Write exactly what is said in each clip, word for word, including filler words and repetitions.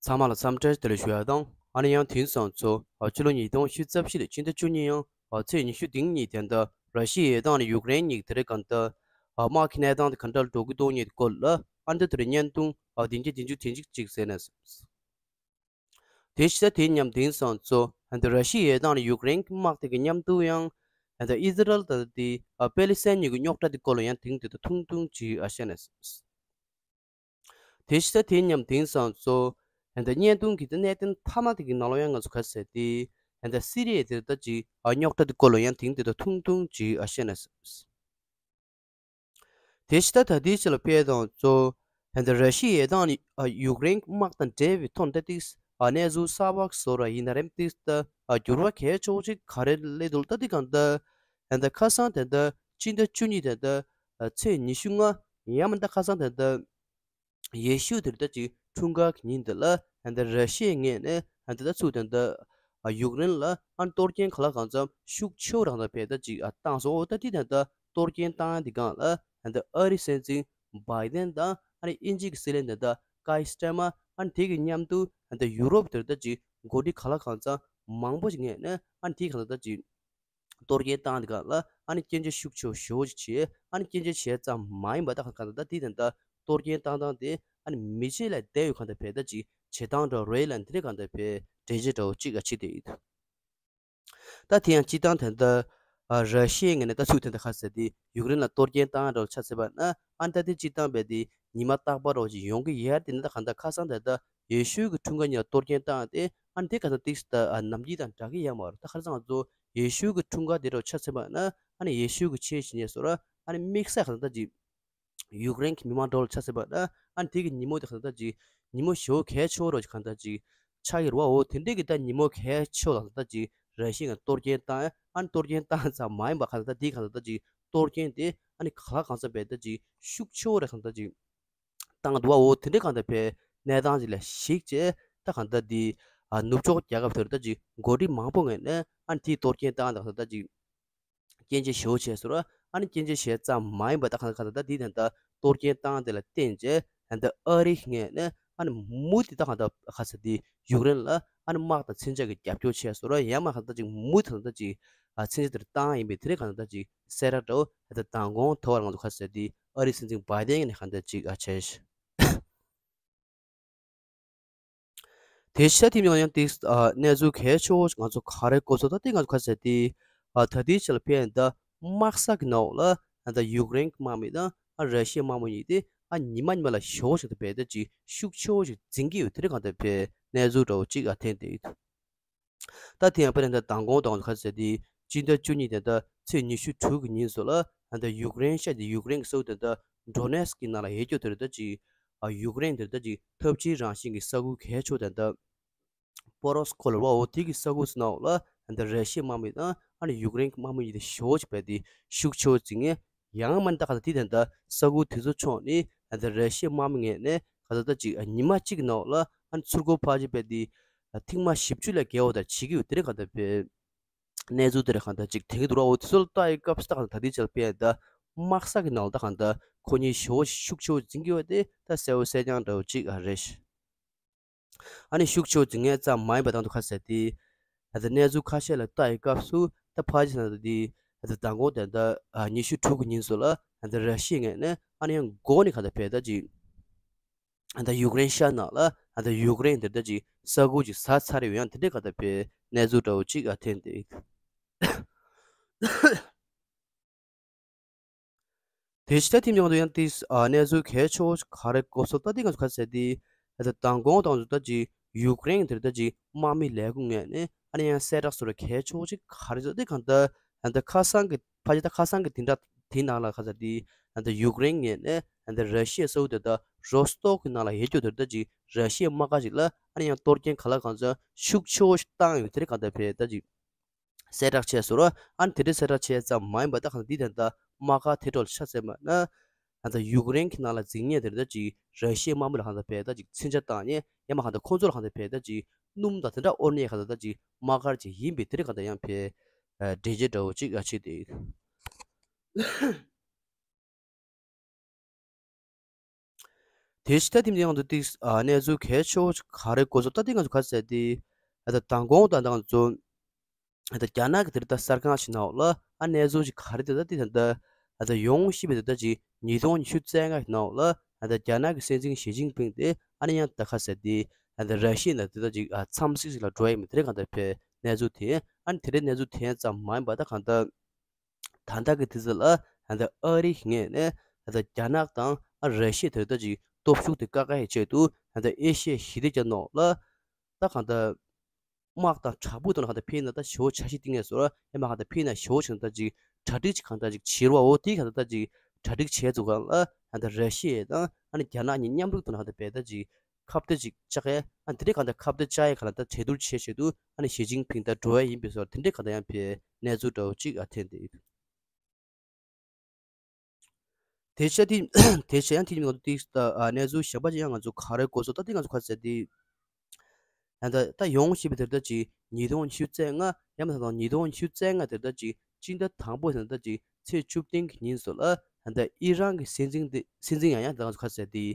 ཚང་མ་ལ་འཚམས་འདྲི་བདེ་ལེགས་ཞུ་ཡ་དང་། ཨ་ནི་ཡང་དེང་སང་ཚོ་ཨ་ཕྱི་ལོ་ཉིས་སྟོང་ཉི་ཤུ་རྩ་བཞི་ལོའི་སྤྱི་ཟླ་བཅུ་གཉིས་ཡང་ཨ་ཚེས་ཉི་ཤུ་རྩ་གཉིས་དེ་འདྲ་ར་ཤི་ཡའི་དང་ནི་ཡུཀ་རེན་གཉིས་དེ་རེད་གང་ལྟར་ཨ་དམག་གི་གནས་སྟངས་དེ་ག་འདྲ་འགྲོ་གི་འདུག་ཉིད་སྐོར་ལ་ཨ་འདི་དེ་རིང་བརྙན་ཐུང་ཨ་བདུན་བརྒྱ་བདུན་ཅུ་དོན་གཅིག་ཅིག་ཟེར་ནས། དེ་ཕྱི་ཟླ་དེའི་མཉམ་དེང་སང་ཚོ་ཨ་འདི་ར་ཤི་ཡའི་དང་ནི་ཡུཀ་རེན་གྱི་དམག་དེ་གི་མཉམ་དུ་ཡང་ཨ་འདི་ཨི་ཟི་རལ་དང་དེ་ཨ་པེ་ལི་སི་ཐན་གཉིས་ཀྱི་རྙོག་དྲ་དེ་སྐོར་ལ་ཡང་དེང་དེ་དང་ཐུང་ཐུང་ཅིག་ཨ་བཤད་ནས། དེ་ཕྱི་ཟླ་དེའི་མཉམ་དེང་སང་ཚོ་ཨ་འདི་བརྙན་ཐུང་གི་དེ་གནད་དོན་ཐ་མ་དེ་གི་ནང་ལ་ཡང་ང་ཚོ་ག་ཟེར་དེ་ཨ་འདི་སི་རི་ཡའི་དེ་ད་ཅིག་ཨ་རྙོག་དྲ་དེ་སྐོར་ལ་ཡང་དེང་དེ་དང་ཐུང་ཐུང་ཅིག་ཨ་བཤད་ནས། དེ་ཕྱི་ཟླ་ད་ལྟའི་ཆ་ལ་ཕེབས་དང་ཚོ་ཨ་འདི་ར་ཤི་ཡའི་དང་ནི་ཨ་ཡུཀ་རེན་དམག་དང་འབྲེལ་བའི་ཐོག་འདི་ཏིག་ཨ་གནས་ཚུལ་གསར་པ་བཟོ་ར་ཡིན་ན་རེམ་ཏིག་ད་ཨ་འགྱུར་བ་གལ་ཆེ་བོ་ཅིག་ག་རེ་སླེབས་འདུག་ད་དེ་གང་ལྟར་ཨ་འདི་ཁ་སང་དེ་འདྲ་སྤྱི་ཟླ་བཅུ་གཉིས་དེ་འདྲ་ཨ་ཚེས་ཉི་ཤུ་ལྔ་ཡང་མིན་ད་ཁ་སང་དེ་འདྲ་ཡེ་ཤུ་དེ་འདྲ་ཅིག་འཁྲུངས་སྐར་གྱི་ཉིན་དེ་ལ་ཨ་འདི་ར་ཤི་ཡའི་ངོས་ནས་ཨ་འདི་ད་ཚུགས་དེ་འདྲ་ཨ་ཡུཀ་རེན་ལ་ཨ་གཏོར་སྐྱོན་ག་ལ་གང་འཚམ་ཤུགས་ཆེ་བོ་རང་ད་བས་ད་ཅིག་ཨ་བཏང་སོང་། འོ་ད་དེ་དེ་འདྲ་གཏོར་སྐྱོན་བཏང་ཡ་དེ་གང་ལ་ཨ་འདི་ཨ་རིའི་སྲིད་འཛིན་བྷའི་ཏན་དང་ཨ་ནི་དབྱིན་ཇི་གི་སྲིད་བློན་དེ་འདྲ་ཀའི་སི་ཊར་མར་ཨ་ནི་དེ་གི་མཉམ་དུ་ཨ་འདི་ཡུ་རོབ་དེ་འདྲ་ཅིག་འགོ་ཁྲིད་ག་ལ་གང་འཚམ་མང་པོ་ཞིག་ངོས་ནས་ཨ་ནི་དེ་གང་ལ་ད་ཅིག་གཏོར་སྐྱོན་བཏང་དེ་ག་ལ་ཨ་ནི་སྐྱོན་བརྗོད་ཤུགས་ཆེ་བོ་ཞེ་བོ་ཅིག་བྱས། ཨ་ནི་སྐྱོན་བརྗོད་བྱས་ཙམ་མ་ཡིན་པ་ད་གང་ལྟར་ད་དེ་དེ་འདྲ་གཏོར་སྐྱོན་བཏང་སྟངས་དེ་ཨ་ནི་མི་བྱེད་ལས་འདས་ཡོད་གང་ལྟར་བས་ད་ཅིག་བྱེད་སྟངས་འདྲ་བོ་རེད་ལ་འདི་རེད་གང་ལྟར་བས་འགྲེལ་བརྗོད་འདྲ་བོ་ཅིག་ཨ་བྱེད་དེ་ཡོད། ད་དེ་ཡང་སྤྱིར་བཏང་དེ་འདྲ་ཨ་ར་ཤི་ཡའི་ངོས་ནས་ད་ཚུགས་དེ་འདྲ་ག་ཟེར་དེ་ཡུཀ་རེན་ལ་གཏོར་སྐྱོན་བཏང་འདྲ་བོ་ཆ་མཚོན་པ་ན་ཨ་ནི་ད་དེ་སྤྱིར་བཏང་བས་དེ་ཉི་མ་རྟག་པ་རོ་ཅིག་ཡོང་གི་ཡོད་དེ་ནི་ད་གང་ལྟར་ཁ་སང་དེ་ད་ཡེ་ཤུ་གི་འཁྲུངས་སྐར་ཉིན་ལ་གཏོར་སྐྱོན་བཏང་སྟེ་ཨ་ནི་དེ་ག་ས་ཏིག་ད་ཨ་ནམ་རྒྱུན་དང་འདྲ་གི་ཡོད་མ་རེད། ད་ཁ་སང་ང་ཚོ་ཡེ་ཤུ་གི་འཁྲུངས་སྐར་དེ་རོ་ཆ་མཚོན་པ་ན་ཨ་ནི་ཡེ་ཤུ་གི་ཆོས་བྱེད་མཁན་ཚོ་ར་ཨ་ནི་དམིགས་བསལ་ག་ས་ད་ཅིག་ཡུཀ་རེན་གྱི་མི་མང་འགྲོ་ལ་ཆ་མཚོན་པ་ན་ཨ་ནི་དེ་གི་ཉིན་མོ་དེ་ག་ས་ད་ཅིག་ཉིན་མོ་ཞེ་བོ་གལ་ཆེ་བོ་རོ་ཅིག་ག་ས་ད་ཅིག་ཆགས་ཡོད་རེད་བ། འོ་དེ་འདྲའི་གི་ད་ཉིན་མོ་གལ་ཆེ་བོ་ལ་ད་ཅིག་ར་ཤི་ཡ་གཏོར་སྐྱོན་བཏང་ཨ་ནི་གཏོར་སྐྱོན་བཏང་ཙམ་མ་ཡིན་པ་ག་ས་ད་དེ་ག་ས་ད་ཅིག་གཏོར་སྐྱོན་དེ་ཨ་ནི་ག་ལ་གང་ས་བས་ད་ཅིག་ཤུགས་ཆེ་བོ་རེད་ག་ས་ད་ཅིག་བཏང་འདུག་བ། འོ་དེ་འདྲའི་གང་ལྟར་བས་གནས་སྟངས་ཅིག་ལ་གཞིགས་བྱས་ད་གང་ལྟར་འདི་ཨ་ནུབ་ཕྱོགས་རྒྱལ་ཁབ་དེར་ད་ཅིག་འགོ་ཁྲིད་མང་པོ་ངོས་ནས་ཨ་ནི་དེའི་གཏོར་སྐྱོན་བཏང་ད་གང་ལྟར་ད་ཅིག་སྐྱོན་བརྗོད་ཞེ་བོ་བྱས་སོང་ར། ཨ་ནི་སྐྱོན་བརྗོད་བྱས་ཙམ་མ་ཡིན་པ་ད་གང་ལྟར་གང་ལྟར་ད་འདི་ད་ལྟ་གཏོར་སྐྱོན་བཏང་དེ་ལ་བརྟེན་བྱས་ད་ལྟ་ཨ་རིའི་ངོས་ནས་ཨ་ནི་མུ་མཐུད་ད་གང་ལྟར་ག་ས་འདི་ཡུཀ་རེན་ལ་ཨ་ནི་དམག་དང་མཚོན་ཆ་གི་རྒྱབ་སྐྱོར་བྱས་སོང་ར། ཡང་མ་གང་ལྟར་ཅིག་མུ་མཐུད་ད་ཅིག་ཨ་མཚོན་ཆ་དེར་བཏང་ཡིན་པའི་དེ་རིང་གང་ལྟར་ཅིག་གསལ་བསྒྲགས་འདྲ་བོ་ད་ལྟ་མདང་དགོང་ཐོག་ང་ཚོ་ག་ས་འདི་ཨ་རིའི་སྲིད་འཛིན་བྷའི་ཏན་ནས་གང་ལྟར་ཅིག་ཨ་བྱས། དེ་ཤ་ཐིམ་ཡང་ཡང་ཏིག་ཨ་གནས་ཚུལ་གལ་ཆེ་བོ་ང་ཚོ་ག་རེ་གོ་ཚོད་ད་ཏིག་ང་ཚོ་ག་ཟེར་ཏེ་ཨ་ད་ལྟའི་ཆ་ལ་ཕན་ད་དམག་ས་གི་ནང་ལ་ཨ་ད་ཡུཀ་རེན་གི་དམག་མི་དང་ཨ་ར་ཤི་ཡའི་དམག་མི་གཉིས་ཏེ་ཨ་ཉི་མ་ཉི་མ་ལ་ཞོ་ཞིག་ཏུ་བས་ད་ཅིག་ཤུགས་ཆེ་བོ་ཞིག་འཛིང་གི་ཡོད། དེ་རིང་གང་ལྟར་བས་གནས་ཚུལ་འདྲ་བོ་ཅིག་ཨ་ཐོན་ཏེ་ཡོད། ད་དེ་ཡང་དཔེར་ན་ད་མདང་དགོང་དང་ག་ཟེར་ཏེ་སྤྱི་ཟླ་བཅུ་གཉིས་དེ་ད་ཚེས་ཉི་ཤུ་དྲུག་གི་ཉིན་སོགས་ལ་ཨ་ད་ཡུཀ་རེན་ཤ་དེ་ཡུཀ་རེན་གྱི་ས་ཁུལ་དེ་ད་ཌོ་ནེ་སི་ཀི་ནང་ལ་ཡོད་རྒྱུ་དེར་ད་ཅིག་ཨ་ཡུཀ་རེན་དེར་ད་ཅིག་འཐབ་ཇུས་རང་བཞིན་གྱི་ས་ཁུལ་གལ་ཆེ་དེ་ད་པོ་རོ་སི་ཀོ་ལ་བ་འོ་དེ་གི་ས་ཁུལ་ནང་ལ་ཨ་ད་ར་ཤི་ཡའི་དམག་མི་དང་ཨ་ནི་ཡུཀ་རེན་གྱི་དམག་མི་གཉིས་དེ་ཞོ་ཅིག་བས་ཏེ་ཤུགས་ཆེ་བོ་འཛིང་ངེ། ཡང་མིན་ད་ག་ད་དེ་དེ་འདྲ་ས་ཁུལ་དེ་ཚོ་ཕྱོགས་ནས་ཨ་ད་ར་ཤི་ཡའི་དམག་མི་ངོས་ནས་ག་ད་ད་ཅིག་ཉི་མ་གཅིག་གི་ནང་ལ་ཨ་ནི་ཚུར་རྒོལ་ཕར་ཅིག་བས་ཏེ་ཐེངས་མ་བཞི་བཅུ་ལས་བརྒལ་བ་ད་བྱེད་ཀྱི་ཡོད། དེ་རིང་ག་ད་བས་གནས་ཚུལ་དེ་རིང་ག་ད་ཅིག་དེང་གི་འདུག་ར། འོ་དེ་ཚོ་ལ་ལྟ་ཡི་སྐབས་སུ་ད་ག་ད་ད་དེ་ཆ་ལ་བས་ད་དམག་ས་གི་ནང་ལ་ད་ག་ད་ཁོ་གཉིས་ཞོ་ཤུགས་ཆེ་བོ་འཛིང་གི་ཡོད་དེ་ད་གསལ་བོ་གསལ་རྐྱང་འདྲ་བོ་ཅིག་ཨ་རེད། ཨ་ནི་ཤུགས་ཆེ་བོ་འཛིང་ངེས་ཙམ་མ་ཡིན་པ་དང་དུ་ཁ་ཟེར་ཏེ། ཨ་ད་གནས་ཚུལ་ཁ་ཤས་ལ་ལྟ་ཡི་སྐབས་སུ་ད་ཕལ་ཆེར་ན་ད་དེ་ཨ་ད་མདང་དགོང་དེ་ད་ཉི་ཤུ་དྲུག་གི་ཉིན་སོགས་ལ་ཨ་ད་ར་ཤི་ཡའི་ངོས་ནས་ཨ་ནི་ཡང་འགོ་ནས་ག་ད་བས་ད་ཅིག་ཨ་ད་ཡུཀ་རེན་ཤར་ནང་ལ་ཨ་ད་ཡུཀ་རེན་དེ་ད་ཅིག་ས་ཁུལ་ཅིག་ཟ་ཚར་ཡོད། ཡང་དེ་འདྲའི་ག་ད་བས་གནས་ཚུལ་འདྲ་བོ་ཅིག་ཨ་ཐོན་ཏེ། དེ་ཕྱི་ད་ཐེངས་མྱོང་དུ་ཡང་ཏིས་ཨ་གནས་ཚུལ་གལ་ཆེ་བོ་ག་རེ་གོ་སོང་ད་ཏིས་ང་ཚོ་ག་ཟེར་ཏེ་ཨ་ད་མདང་དགོང་དང་ཚོ་ད་ཅི་ཡུཀ་རེན་དེར་ད་ཅི་དམག་མི་ལས་ཁུངས་ངོས་ནས་ཨ་ནི་ཡང་གསལ་བསྒྲགས་སོགས་ར་གལ་ཆེ་བོ་ཅིག་ག་རེ་ཟེར་ཏེ་གང་ལྟར་ཨ་ད་ཁ་སང་གི་ཕ་ཆེ་ད་ཁ་སང་གི་དེ་འདྲ་དེ་ནང་ལ་ག་ཟེར་ཏེ་ཨ་ད་ཡུཀ་རེན་ངོས་ནས་ཨ་ད་ར་ཤི་ཡའི་ས་ཁུལ་དེ་ད་རོ་སི་ཏོག་གི་ནང་ལ་ཡོད་རྒྱུ་དེར་ད་ཅི་ར་ཤི་ཡའི་དམག་སྒར་ཅིག་ལ་ཨ་ནི་ཡང་གཏོར་སྐྱོན་ག་ལ་གང་ཚ་ཤུགས་ཆེ་བོ་ཞིག་བཏང་ཡོད། དེ་རེད་གང་ལྟར་བས་ད་ཅི། གསལ་བསྒྲགས་བྱས་སོང་ར། ཨ་ནི་དེ་འདྲའི་གསལ་བསྒྲགས་བྱས་ཙམ་མ་ཡིན་པ་ད་གང་འདི་དེ་འདྲ་དམག་སྒར་དེ་འཕྲོ་ལ་ཆ་མཚོན་པ་ན། ཨ་ད་ཡུཀ་རེན་གྱི་ནང་ལ་འཛིང་ཉེ་དེ་འདྲ་ཅིག་ར་ཤི་ཡའི་དམག་མི་ལ་གང་ད་བས་ད་ཅིག་མཚོན་ཆ་བཏང་ཉེ་ཡང་མ་གང་ད་ཁོང་ཚོ་ལ་གང་ད་བས་ད་ཅིག་སྣུམ་དང་དེ་འདྲ་དབོར་ཉེ་གང་ད་ད་ཅིག་དམག་སྒར་ཅིག་ཡིན་པའི་དེ་རེད་གང་ད་ཡང་བས་འགྲེལ་བརྗོད་འདྲ་བོ་ཅིག་ཨ་བྱེད་དེ། དེ་ཕྱི་ད་ཐིམ་དེ་ང་ཚོ་ཏིག་ཨ་གནས་ཚུལ་གལ་ཆེ་བོ་ག་རེ་གོ་སོང་ད་ཐིག་ང་ཚོ་ག་ཟེར་དེ་ཨ་ད་མདང་དགོང་དང་ད་ང་ཚོ་ཨ་ད་རྒྱ་ནག་གི་དེར་ད་གསར་ཁང་ཞིག་ནང་ལ་ཨ་གནས་ཚུལ་ཞིག་ག་རེ་དེ་ད་ཏིག་ད་ད་ཨ་ད་ཡོང་ཤེས་པའི་དེ་ད་ཅིག་ཉིས་སྟོང་ཉི་ཤུ་རྩ་ལྔ་ནང་ལ་ཨ་ད་རྒྱ་ནག་གི་སྲིད་འཛིན་ཞི་ཅིན་ཕིང་དེ་ཨ་ནི་ཡང་ད་ག་ཟེར་དེ་ཨ་ད་ར་ཤི་ཡ་ནང་དེ་ད་ཅིག་ཨ་འཚམས་གཟིགས་ཤིག་ལ་འགྲོ་ཡ་ཡིན་མི་དེ་རེད་གང་ལྟར་ཕེ་གནས་ཚུལ་དེ་ཨ་ནི་དེ་རེད་གནས་ཚུལ་དེ་ཙམ་མ་ཡིན་པ་ད་གང་ལྟར། ད་ལྟ་གི་དུས་ཚོད་ལ་ད་ལྟ་ཨ་རི་ངོས་ནས་ད་ལྟ་རྒྱ་ནག་དང་ཨ་ར་ཤི་ཡ་དེ་ད་ཅིག་སྟོབས་ཤུགས་དེ་བཀག་ཡའི་ཆེད་དུ་ད་ལྟ་ཨེ་ཤི་ཡ་ཞི་བདེ་རྒྱ་ནོག་ལ་ད་གང་ལྟར་དམག་དང་དྲག་པོའི་ཐོག་ནས་གང་ལྟར་ཕེ་ན་ད་ཞི་བོ་འཆར་གཞི་བཏིང་ངེས་སོ་ར་ཡང་མ་གང་ལྟར་ཕེ་ན་ཞི་བོ་ཆེ་ན་ད་ཅིག་གྲ་སྒྲིག་ཅིག་གང་ལྟར་ཅིག་བྱེད་རོགས་འོ་དེ་གང་ལྟར་ད་ཅིག་གྲ་སྒྲིག་བྱས་ཚུགས་གང་ལ་ད་ལྟ་ར་ཤི་ཡ་དང་ཨ་ནི་རྒྱ་ནག་གཉིས་མཉམ་རུབ་ཐོག་ནས་གང་ལྟར་ཕེ་ད་ཅིག་ཁ་གཏད་ཅིག་བཅག་ཡས། ཨ་དེ་འདྲའི་གང་ལྟར་ཁ་གཏད་བཅག་ཡས་གང་ལ་ད་གྲོས་བསྡུར་བྱེད་ཆེད་དུ་ཨ་ནི་ཞི་ཅིན་ཕིང་ད་འགྲོ་ཡས་ཡིན་པའི་སོར་དེ་འདྲའི་གང་ལྟར་ཡང་ཕེ་གནས་ཚུལ་འདྲ་བོ་ཅིག་ཨ་ཐེན་ཏེ་ཡོད། དེ་བྱས་དེ་དེ་བྱས་ཡང་དེ་ཉིན་ང་ཚོ་ཏིག་ད་ཨ་གནས་ཚུལ་གཞན་པ་ཅིག་ཡང་ང་ཚོ་ག་རེ་གོ་སོང་ད་དེ་ང་ཚོ་ག་ཟེར་དེ། ད་ད་ཡོང་བཞིན་པའི་དེར་ད་ཅིག་ཉིས་སྟོང་ཉི་ཤུ་རྩ་ལྔ་ཡང་མ་ད་དང་ཉིས་སྟོང་ཉི་ཤུ་རྩ་ལྔ་དེར་ད་ཅིག་སྤྱི་ཟླ་དང་པོ་ཟེར་ན་ད་ཅིག་ཚེས་བཅུ་བདུན་གྱི་ཉིན་སོ་ལ་ད་ཨི་རན་གྱི་སྲིད་འཛིན་དེ་སྲིད་འཛིན་ཡང་ཡང་ད་ང་ཚོ་ག་ཟེར་དེ་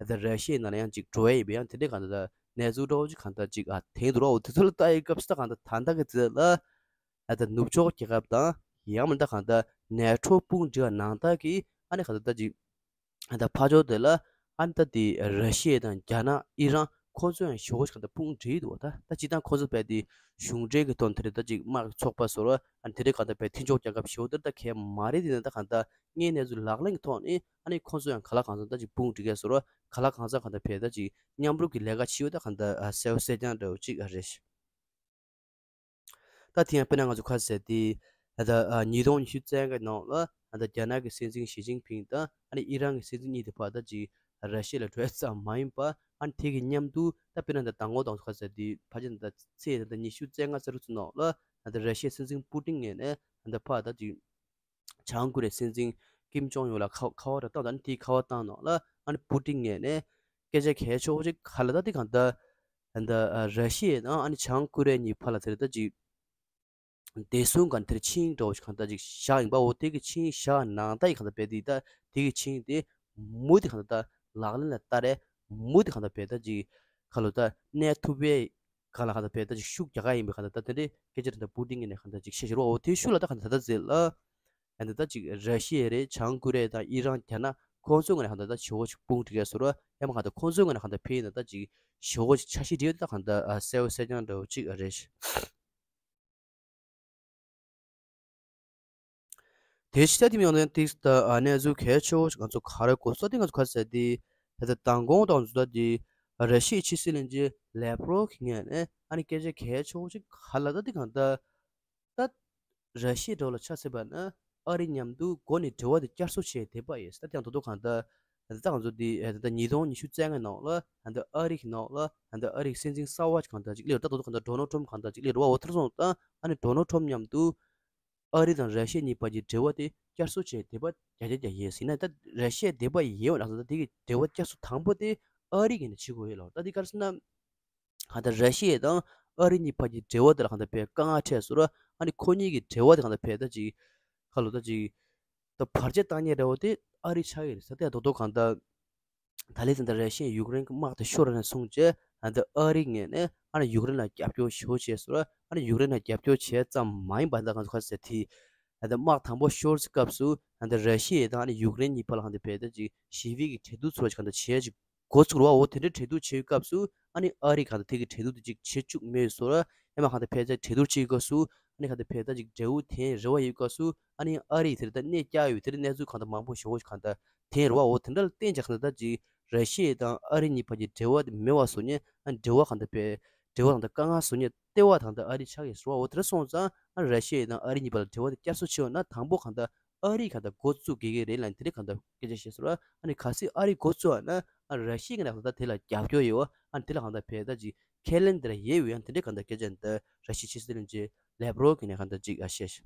ད་ར་ཤི་ཡའི་ནང་ལ་ཡང་ཅིག་འགྲོ་ཡས་ཡིན་པའི་ཡང་དེ་འདྲའི་གང་ལྟར་གནས་ཚུལ་འདྲ་བོ་ཅིག་གང་ལྟར་ཅིག་ཨ་དེང་དུ་རོགས་དེ་ཚོ་ལ་ལྟ་ཡི་སྐབས་སུ་ད་གང་ལྟར་ད་ལྟ་གི་དེ་ལ་ད་ནུབ་ཕྱོགས་རྒྱལ་ཁབ་དང་ཡང་མིན་ད་གང་ལྟར་ནེ་ཊོ་དཔུང་སྒྲིག་ནང་ལྟར་གྱི་ཨ་ནི་གང་ལྟར་ད་ཅིག་ད་ཕར་ཕྱོགས་དེ་ལ་ཨ་ནི་ད་དེ་ར་ཤི་ཡ་དང་རྒྱ་ནག་ཨི་རན་ཁོང་ཚོ་ཡང་ཞེ་པོ་ཞིག་གང་ལྟར་དཔུང་སྒྲིག་འདུག་བ། ད་ད་སྤྱིར་བཏང་ཁོང་ཚོ་བས་དེ་གཞུང་འབྲེལ་གྱི་ཐོག་དེ་རེད་ད་ཅིག་དམག་གི་ཚོགས་པ་སོ་ར་ཨ་ནི་དེ་རེད་གང་ལྟར་བས་མཐུན་ཕྱོགས་རྒྱལ་ཁབ་ཞེ་པོ་དེར་ད་གལ་མ་རེད། དེ་ནི་ད་གང་ལྟར་དངོས་གནས་ཚུལ་ལག་ལེན་གྱི་ཐོག་ནས་ཨ་ནི་ཁོང་ཚོ་ཡང་ག་ལ་གང་འཚམ་ད་ཅིག་དཔུང་སྒྲིག་གས་སོ་ར་ག་ལ་གང་འཚམ་གང་ལྟར་བས་ད་ཅིག་མཉམ་རུབ་ཀྱི་ལས་ཀ་བྱེད་འོ་ད་གང་ལྟར་གསལ་བོ་གསལ་རྐྱང་འདྲ་བོ་ཅིག་རེད། ད་དེ་ཡང་དཔེར་ན་ང་ཚོ་ཁ་ཟེར་ཏེ། ད་ལྟ་ཉིས་སྟོང་ཉི་ཤུ་རྩ་ལྔ་ནང་ལ་ད་ལྟ་རྒྱ་ནག་གི་སྲིད་འཛིན་ཞི་ཅིན་ཕིང་དང་ཨ་ནི་ཨི་རན་གྱི་སྲིད་འཛིན་གཉིས་དེ་བར་ད་ཅིག་ར་ཤི་ཡ་ལ་འགྲོ་ཡ་ཙམ་མ་ཡིན་པ་ཨ་ནི་དེ་གི་མཉམ་དུ་ད་དཔེར་ན་ད་དང་པོ་དང་ཁ་ཟེར་ཏེ་ཕལ་ཆེར་ད་ཚེས་ད་ལྟ་ཉི་ཤུ་རྩ་ལྔ་ཚེས་དྲུག་ཚོ་ནང་ལ་ད་ལྟ་ར་ཤི་ཡའི་སྲིད་འཛིན་པུ་ཏིན་ངོས་ནས་ད་ལྟ་ཕར་ད་ཅིག་བྱང་ཀོ་རི་ཡའི་སྲིད་འཛིན་ཀིམ་ཅོང་ཡུན་ལ་ཁ་ཁ་པར་བཏང་དང་དེའི་ཁ་པར་བཏང་ནང་ལ་ཨ་ནི་པུ་ཏིན་ངོས་ནས་སྐད་ཆ་གལ་ཆེ་བོ་ཅིག་ག་ལ་ད་དེ་གང་ལྟར་ད་ར་ཤི་ཡ་དང་ཨ་ནི་བྱང་ཀོ་རི་ཡ་གཉིས་བར་ལ་དེར་ད་ཅིག་བདེ་སྲུང་གང་དེར་ཆིངས་འདྲ་བོ་ཞིག་གང་ལྟར་ཅིག་བཞག་ཡིན་པའོ། དེ་གི་ཆིངས་བཞག་ནང་ལྟར་ཡི་གང་ལྟར་བས་དེ་ད་དེ་གི་ཆིངས་དེ་མུ་མཐུད་གང་ལྟར་ལག་ལེན་ལ་བསྟར་རེ་མུ་མཐུད་གང་ལྟར་བས་ད་ཅིག་ཁ་ལོ་ད་གནས་ཐུབ་པའི་གང་ལ་གང་ལྟར་བས་ད་ཅིག་ཤུགས་རྒྱག་ག་ཡིན་པའི་གང་ལྟར་ད་དེ་འདྲའི་སྐད་ཆ་དེ་འདྲ་པུ་ཏིན་ངོས་ནས་གང་ལྟར་ཅིག་བཤད་བཞིན་རོ། དེའི་ཤུགས་ལ་ད་གང་ལྟར་ད་ལྟ་ཟེར་ལ། ཨ་ནི་ད་ཅིག་ར་ཤི་ཡ་རེད་བྱང་ཀོ་རི་ཡ་དང་ཨི་རན་རྒྱ་ནག་ཁོང་ཚོའི་ངོས་ནས་གང་ལྟར་ད་ཞེ་པོ་ཅིག་དཔུང་སྒྲིག་གས་སོ་ར་ཡང་མ་གང་ལྟར་ཁོང་ཚོའི་ངོས་ནས་གང་ལྟར་ཕེ་ཡིན་ན་ད་ཅིག་ཞེ་པོ་ཅིག་འཆར་གཞི་འདྲ་ཡོད་ད་གང་ལྟར་གསལ་བོ་གསལ་རྐྱང་འདྲ་བོ་ཅིག་རེད། དེ་ཕྱི་ད་དེ་མིན་ཡང་ཏིག་ད་གནས་ཚུལ་གལ་ཆེ་བོ་ང་ཚོ་ག་རེ་གོ་སོང་དེ་ང་ཚོ་ག་ཟེར་དེ་ད་ལྟ་མདང་དགོང་དང་ཚོ་ད་དེ་ར་ཤི་ཡའི་ཕྱི་སྲིད་བློན་ཆེན་ལེབ་རོབ་ཀྱི་ངོས་ནས་ཨ་ནི་སྐད་ཆ་གལ་ཆེ་བོ་ཅིག་ག་ལ་ད་དེ་གང་ལྟར་ད་ར་ཤི་ཡ་འདྲ་བོ་ལ་ཆ་མཚོན་པ་ན་ཨ་རི་མཉམ་དུ་སྒོ་ནས་འབྲེལ་བ་དེ་བསྐྱར་གསོ་བྱས་བསྡད་པ་ཡིན། ད་དེ་ཡང་ད་དུང་གང་ལྟར་ད་ལྟ་ང་ཚོ་འདི་ད་ལྟ་ཉིས་སྟོང་ཉི་ཤུ་རྩ་ལྔ་ནང་ལ་ད་ལྟ་ཨ་རི་གི་ནང་ལ་ད་ལྟ་ཨ་རི་གི་སྲིད་འཛིན་གསར་བ་ཅིག་གང་ལྟར་ཅིག་སླེབས་ད་དུང་གང་ལྟར་ཌོ་ནལ་ཊམ་གང་ལྟར་ཅིག་སླེབས་རེད་བ། འོ་དེར་སོང་ཙང་ཨ་ནི་ཌོ་ནལ་ཊམ་མཉམ་དུ་ཨ་རི་དང་ར་ཤི་ཡ་གཉིས་བར་གྱི་འབྲེལ་བ་དེ་བསྐྱར་གསོ་བྱས་བསྡད་པ་རྒྱ་ཆེ་རྒྱ་ཡིན། ཡིན་ན་ད་ར་ཤི་ཡ་བསྡད་པ་ཡིན་བ་ལགས་སོ། ད་དེ་གི་འབྲེལ་བ་བསྐྱར་གསོ་དང་པོ་དེ་ཨ་རི་གི་ནས་བྱེད་དགོས་ཡོད་ལགས། ད་དེ་ག་རེ་ཟེར་ན། གང་ལྟར་ར་ཤི་ཡ་དང་ཨ་རི་གཉིས་བར་གྱི་འབྲེལ་བ་དེ་ལ་གང་ལྟར་བས་དཀའ་ངལ་འཕྲད་སོང་ར། ཨ་ནི་ཁོ་གཉིས་ཀྱི་འབྲེལ་བ་དེ་གང་ལྟར་བས་ད་ཅིག་ཁ་ལོ་ད་ཅིག་ད་བར་ཆད་བཏང་མཁན་འདྲ་བོ་དེ་ཨ་རི་ཆགས་ཡོད་རེད་ཟེར། དེ་ཡང་རྡོག་རྡོག་གང་ལྟར་ད་ལན་ཙམ་ད་ར་ཤི་ཡ་ཡུཀ་རེན་གྱི་དམག་དེ་ཤོར་ནས་བཟུང་རྗེས་ད་ལྟ་ཨ་རི་ངོས་ནས་ཨ་ནི་ཡུཀ་རེན་ལ་རྒྱབ་སྐྱོར་ཞེ་པོ་བྱས་སོང་ར། ཨ་ནི་ཡུཀ་རེན་ལ་རྒྱབ་སྐྱོར་བྱས་ཙམ་མ་ཡིན་པ་ད་གང་ཚོ་ཁ་ཟེར་དེ་ད་ལྟ་དམག་དང་པོ་ཤོར་སའི་སྐབས་སུ་ད་ལྟ་ར་ཤི་ཡ་དང་ཨ་ནི་ཡུཀ་རེན་གཉིས་བར་ལ་གང་ལྟར་བས་ད་ཅིག་ཞི་བའི་གི་གྲོས་བསྡུར་ཚོ་ལ་གང་ལྟར་བྱས་ཅིག་འགོ་ཚུགས་རོགས། འོ་དེ་འདྲའི་གྲོས་བསྡུར་བྱེད་ཡོད་སྐབས་སུ་ཨ་ནི་ཨ་རི་གང་ལྟར་དེ་གི་གྲོས་བསྡུར་དེ་ཅིག་བྱེད་བཅུག་མེད་སོ་ར། ཡང་མ་གང་ལྟར་ཕལ་ཆེར་གྲོས་བསྡུར་བྱེད་ཡོད་སྐབས་སུ་ཨ་ནི་གང་ལྟར་ཕལ་ཆེར་ཅིག་འབྲས་བུ་ཐོན་རེ་བ་ཡོད་སྐབས་སུ་ཨ་ནི་ཨ་རི་དེར་ད་གནས་བསྐྱལ་ཡོད་དེར་གནས་ཚུལ་གང་ལྟར་མང་པོ་ཞེ་པོ་ཞིག་གང་ལྟར་ཐོན་རེ་བ། འོ་དེ་འདྲ་ལ་བརྟེན་ཅིག་གང་ལྟར་ད་ཅིག་ར་ཤི་ཡ་དང་ཨ་རི་གཉིས་བར་གྱི་འབྲེལ་བ་དེ་མེད་པ་བཟོ་མཁན་ཨ་འབྲེལ་བ་གང་ལྟར་བས་འབྲེལ་བ་གང་ལྟར་དཀའ་ངལ་བཟོ་མཁན་ལྟེ་བ་གང་ལྟར་ཨ་རི་ཆགས་ཡོད་སོ་ར། འོ་དེ་འདྲ་སོང་ཙང་ཨ་ར་ཤི་ཡ་དང་ཨ་རི་གཉིས་བར་ལ་འབྲེལ་བ་དེ་བསྐྱར་གསོ་བྱེད་འོ་ན་དང་པོ་གང་ལྟར་ཨ་རི་གང་ལྟར་འགོ་བཙུགས་དགོས་ཀྱི་རེད་ལབ་དེ་འདྲའི་གང་ལྟར་སྐད་ཆ་བཤད་སོང་ར། ཨ་ནི་གལ་སྲིད་ཨ་རི་འགོ་བཙུགས་པ་ན་ཨ་ར་ཤི་ཡ་གི་ནས་གང་ལྟར་དེ་ལ་རྒྱབ་སྐྱོར་ཡོད་པ། ཨ་ནི་དེ་ལ་གང་ལྟར་བས་ད་ཅིག་ཁས་ལེན་དེ་ལ་ཡོད་ཡོད། ཨ་ནི་དེ་འདྲའི་གང་ལྟར་སྐད་ཆ་འདི་ར་ཤི་ཡའི་ཕྱི་སྲིད་བློན་ཆེན་ལེབ་རོབ་གི་ནས་གང་ལྟར་ཅིག་ཨ་བཤད་ཤག་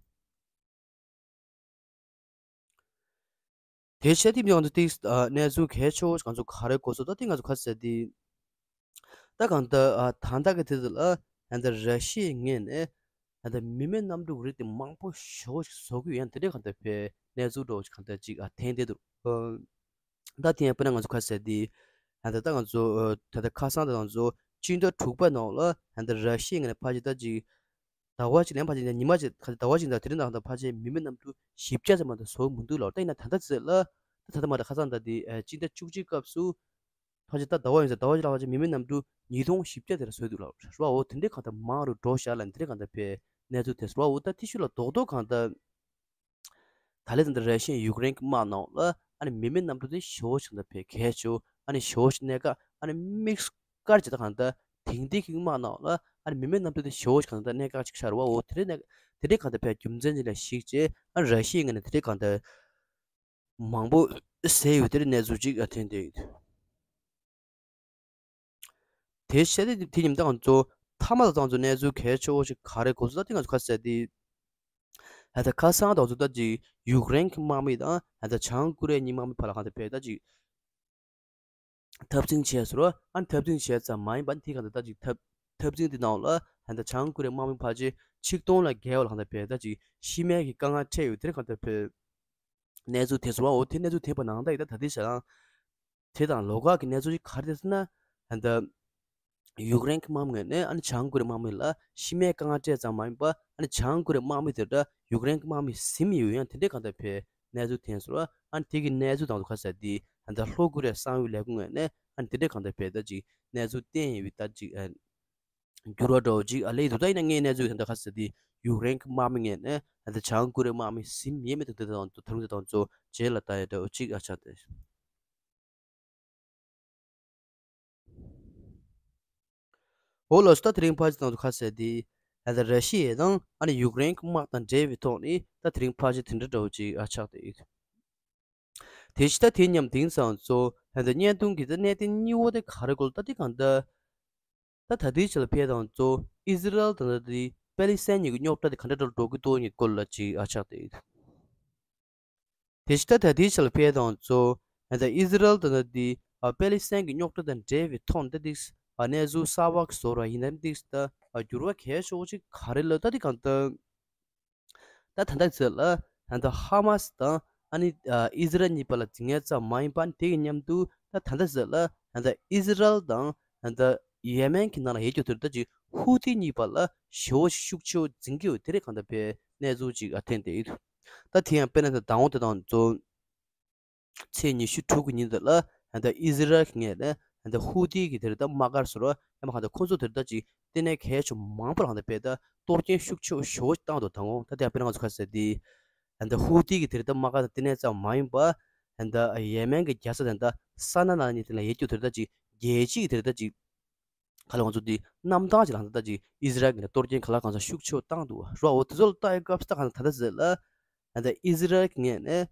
དེ་བྱས་དེ་ཡང་དུ་ཏིག་ཨ་གནས་ཚུལ་གལ་ཆེ་བོ་ང་ཚོ་ག་རེ་གོ་སོང་ད་དེ་ང་ཚོ་ག་ཟེར་དེ། ད་གང་ལྟར་ཨ་ད་ལྟ་གི་དུས་ཚོད་ལ་ད་ལྟ་ར་ཤི་ཡའི་ངོས་ནས་ད་ལྟ་མི་མེད་གནམ་གྲུ་རིགས་དེ་མང་པོ་ཞེ་པོ་ཞིག་བཟོ་གི་ཡོད། ཡང་དེ་འདྲའི་གང་ལྟར་བས་གནས་ཚུལ་འདྲ་བོ་ཞིག་གང་ལྟར་ཅིག་ཨ་ཐོན་བསྡད་འདུག་ཨ་ད་དེ་ཡང་དཔེར་ན་ང་ཚོ་ག་ཟེར་དེ་ ཧན་ད་ད་ང་ཚོ་ད་ལྟ་ཁ་སང་ད་ང་ཚོ་སྤྱི་ཟླ་དྲུག་པ་ནང་ལ་ཧན་ད་ར་ཤི་ཡའི་ངོས་ནས་ཕལ་ཆེར་ད་ཅིག་ཟླ་བ་གཅིག་ལན་ཕལ་ཆེར་ཉི་མ་གཅིག་ཟླ་བ་གཅིག་དང་དེ་རིང་ད་ཧན་ད་ཕལ་ཆེར་མི་མེད་གནམ་གྲུ་བཞི་བརྒྱ་ཙམ་མ་གཏོགས་བཟོ་མི་འདུག་ལབ། ད་ཡིན་ན་ད་ལྟ་ཚེ་ལ་ད་ད་ལྟ་མ་ད་ཁ་སང་ད་དེ་སྤྱི་ཟླ་བཅུ་གཅིག་སྐབས་སུ། ཕལ་ཆེར་ད་ཟླ་བ་ཡིན་ཙང་ཟླ་བ་གཅིག་ལ་ཕལ་ཆེར་མི་མེད་གནམ་གྲུ་ཉིས་སྟོང་བཞི་བརྒྱ་དེ་ར་བཟོས་འདུག་ལབ་ར་བ། འོ་དེ་འདྲའི་གང་ལྟར་མང་རུ་འགྲོ་བཞག་ལ་འདི་འདྲའི་གང་ལྟར་བས་གནས་ཚུལ་དེ་ཟེར་བ། འོ་ད་ཐེ་ཤུ་ལ་རྡོག་རྡོག་གང་ལྟར་ད་ལན་ད་ལྟ་ར་ཤི་ཡ་ཡུཀ་རེན་གྱི་དམག་ནང་ལ་ཨ་ནི་མི་མེད་གནམ་གྲུ་དེ་ཞེ་པོ་ཞིག་གང་ལྟར་བས་གལ་ཆེ་བོ། ཨ་ནི་ཞེ་པོ་ཞིག་གནད་འགག་ཨ་ནི་དམིགས་བཀར་བྱས་ད་གང་ལྟར་དེང་དུས་ཀྱི་དམག་ནང་ལ་ཨ་ནི་མི་མེད་གནམ་གྲུ་དེ་ཞེ་པོ་ཞིག་གང་ལྟར་གནད་འགག་ཅིག་ཆགས་ར་བ། འོ་དེ་འདྲའི་གནད་དེ་འདྲའི་གང་ལྟར་བས་རྒྱུ་མཚན་ཅིག་ལ་གཞིགས་བྱས་ཨ་ནི་ར་ཤི་ཡའི་ངོས་ནས་དེ་འདྲའི་གང་ལྟར། མང་པོ་བཟས་ཡོད་དེར་གནས་ཚུལ་ཅིག་ཨ་ཐོན་བསྡད་ཡོད། དེ་བཤད་དེ་དེ་ཉིན་ད་ང་ཚོ་མཐའ་མ་ལ་ད་ང་ཚོ་གནས་ཚུལ་གལ་ཆེ་བོ་ཞིག་ག་རེ་གོ་ཚུལ་ད་དེ་ང་ཚོ་ཁ་གསལ་དེ། ཧ་ད་ཁ་སང་ད་ང་ཚོ་ད་ཅིག་ཡུཀ་རེན་གྱི་དམག་མི་དང་ཧ་ད་བྱང་ཀོ་རི་ཡའི་དམག་མི་བར་ལ་གང་ད་བས་ད་ཅིག་འཐབ་འཛིང་བྱས་ཟེར་རོ། ཨ་ནི་འཐབ་འཛིང་བྱས་ཙམ་མ་ཡིན་པ་ཨ་ནི་དེ་གང་ལྟར་ད་ཅིག་འཐབ་འཐབ་འཛིང་དེ་ནང་ལ་ཧན་ད་བྱང་ཀོ་རི་ཡའི་དམག་མི་ཕལ་ཆེར་ཆིག་སྟོང་ལ་བརྒལ་བ་ལ་གང་ལྟར་བས་ད་ཅིག་ཤི་རྨས་ཀྱི་དཀའ་ངལ་འཕྲད་ཡོད་དེར་གང་ལྟར་བས་གནས་ཚུལ་དེ་ཟེར་བ། འོ་དེ་གནས་ཚུལ་དེ་བ་ནང་ལྟར་ཡིན་ད་ད་དེ་བྱས་ཙང་དེ་དང་ལོགས་ཀ་གི་གནས་ཚུལ་ཅིག་ག་རེ་རེད་ཟེར་ན། ཧན་ད་ཡུཀ་རེན་གྱི་དམག་མི་ངོས་ནས་ཨ་ནི་བྱང་ཀོ་རི་ཡའི་དམག་མི་ལ་ཤི་རྨས་དཀའ་ངལ་སྤྲད་ཙམ་མ་ཡིན་པ་ཨ་ནི་བྱང་ཀོ་རི་ཡའི་དམག་མི་དེ་འདྲ་ཡུཀ་རེན་གྱི་དམག་མི་ཟིན་ཡོད་ཡང་དེ་འདྲའི་གང་ལྟར་བས་གནས་ཚུལ་ཐོན་སོང་། ཨ་ནི་དེ་གི་གནས་ཚུལ་དང་དུ་ཁ་གསལ་དེ་ཧན་ད་ལྷོ་ཀོ་རི་ཡའི་གསང་བའི་ལས་ཁུངས་ངོས་ནས་ཨ་ནི་དེ་འདྲའི་གང་ལྟར་བས་ད་ཅིག་གནས་ཚུལ་བསྟན་ཡོད་པའི་ད་ཅིག་ཨ་འགྱུར་བ་འགྲོ་ཅིག་ཨ་ལས་འདུག་ད་ཡིན་ན་ངའི་གནས་ཚུལ་ཧན་ད་ཁ་གསལ་དེ་ཡུཀ་རེན་གྱི་དམག་མི་ངོས་ནས་ཧན་ད་བྱང་ཀོ་རི་ཡའི་དམག་མི་ཟིན་ཡོད་མེད་དེ་འདྲ་དང་དུ་ཐུང་དེ་དང་ཚོ་རྗེས་ལ་ད་ཡ་འདྲ་ཅིག་ཨ་ཆགས་ཏེ། འོ་ལགས་སོ། ད་དེ་རིང་ཕལ་ཆེར་དང་དུ་ཁ་གསལ་དེ་ཧན་ད་ར་ཤི་ཡ་དང་ཨ་ནི་ཡུཀ་རེན་གྱི་དམག་དང་འབྲེལ་བའི་ཐོག་ནས་ད་དེ་རིང་ཕལ་ཆེར་དེ་འདྲ་འདྲ་བོ་ཅིག་ཨ་ཆགས་ཏེ་ཡོད། དེ་བཞིན་ད་དེ་མཉམ་དེང་སང་ཚོ་ཧན་ད་བརྙན་ཐུང་གི་ད་གནད་དོན་གཉིས་པོ་དེ་ག་རེ་གོ་ལ་ད་དེ་གང་ད་ད་ད་ལྟའི་ཆ་ལ་ཕེ་དང་ཚོ་ཨི་ཟི་རལ་དང་ད་དེ་པེ་ལི་སི་ཐན་གཉིས་ཀྱི་རྙོག་དྲ་དེ་ག་འདྲ་འདྲ་འགྲོ་གི་འདུག་གི་སྐོར་ལ་ཅིག་ཨ་ཆགས་ཏེ་ཡོད། དེ་བཞིན་ད་ད་ལྟའི་ཆ་ལ་ཕེ་དང་ཚོ་ཨ་ད་ཨི་ཟི་རལ་དང་ད་དེ་ཨ་པེ་ལི་སི་ཐན་གྱི་རྙོག་དྲ་དང་འབྲེལ་བའི་ཐོག་ནས་ད་ཏིག་ཨ་གནས་ཚུལ་གསར་པ་བཟོ་ར་ཡིན་ན་ཏིག་ད་ཨ་འགྱུར་བ་གལ་ཆེ་བོ་ཅིག་ག་རེ་ལ་ད་ཏིག་གང་ལྟར་ད་ད་ལྟ་ཟེར་ལ་ད་ལྟ་ཧ་མ་སི་དང་ཨ་ནི་ཨ་ཨི་ཟི་རལ་གཉིས་བར་ལ་འཛིང་ངན་ཙམ་མ་ཡིན་པ་དེ་གི་མཉམ་དུ་ད་ད་ལྟ་ཟེར་ལ་ད་ལྟ་ཨི་ཟི་རལ་དང་ད་ལྟ་ཡེ་མེན་གྱི་ནང་ལ་ཡོད་རྒྱུ་དེར་ད་ཅིག་ཧུ་ཐི་གཉིས་བར་ལ་ཞེ་བོ་ཞིག་ཤུགས་ཆེ་བོ་འཛིང་གི་ཡོད་དེ་རེད་གང་ལྟར་བས་གནས་ཚུལ་ཅིག་ཨ་ཐོན་ཏེ་ཡོད། ད་དེ་ཡང་དཔེར་ན་ད་ཟླ་ངོ་དེ་དང་ཚོ་ཚེས་ཉི་ཤུ་དྲུག་གི་ཉིན་དེ་ལ་ད་ཨི་ཟི་རལ་གྱི་ངོས་ནས་ད་ཧུ་ཐི་གི་དེར་ད་དམག་སྒར་ཟེར་བ་ཡང་མ་གང་ད་ཁོ་ཚོ་དེར་ད་ཅིག་ལྟེ་གནས་གལ་ཆེ་མང་པོ་ལ་གང་ད་བས་ད་གཏོར་སྐྱོན་ཤུགས་ཆེ་བོ་ཞེ་བོ་བཏང་འདུག་ད་ངོ་ད་དེ་དཔེར་ན་ང་ཚོ་ཁ་གསལ་དེ་ད་ཧུ་ཐི་གི་དེར་ད་དམག་སྒར་དང་ལྟེ་གནས་ཙམ་མ་ཡིན་པ་ད་ཡེ་མེན་གྱི་རྒྱལ་ས་དེ་ད་ས་ན་ན་གཉིས་དེ་ལ་ཡོད་རྒྱུ་དེར་ད་ཅིག་རྒྱལ་སྤྱིའི་དེར་ད་ཅིག་ག་ལ་ང་ཚོ་འདི་གནམ་ཐང་ཅིག་ལ་ད་ལྟ་ཅིག་ཨི་ཟི་རལ་གྱི་གཏོར་སྐྱོན་ག་ལ་གང་ས་ཤུགས་ཆེ་བ་བཏང་འདུག་ར། འོ་དེ་ཚོ་ལ་ལྟ་ཡི་སྐབས་སུ་ད་གང་ད་ད་ཟེར་ལ་ད་ཨི་ཟི་རལ་གྱི་ངོས་ནས་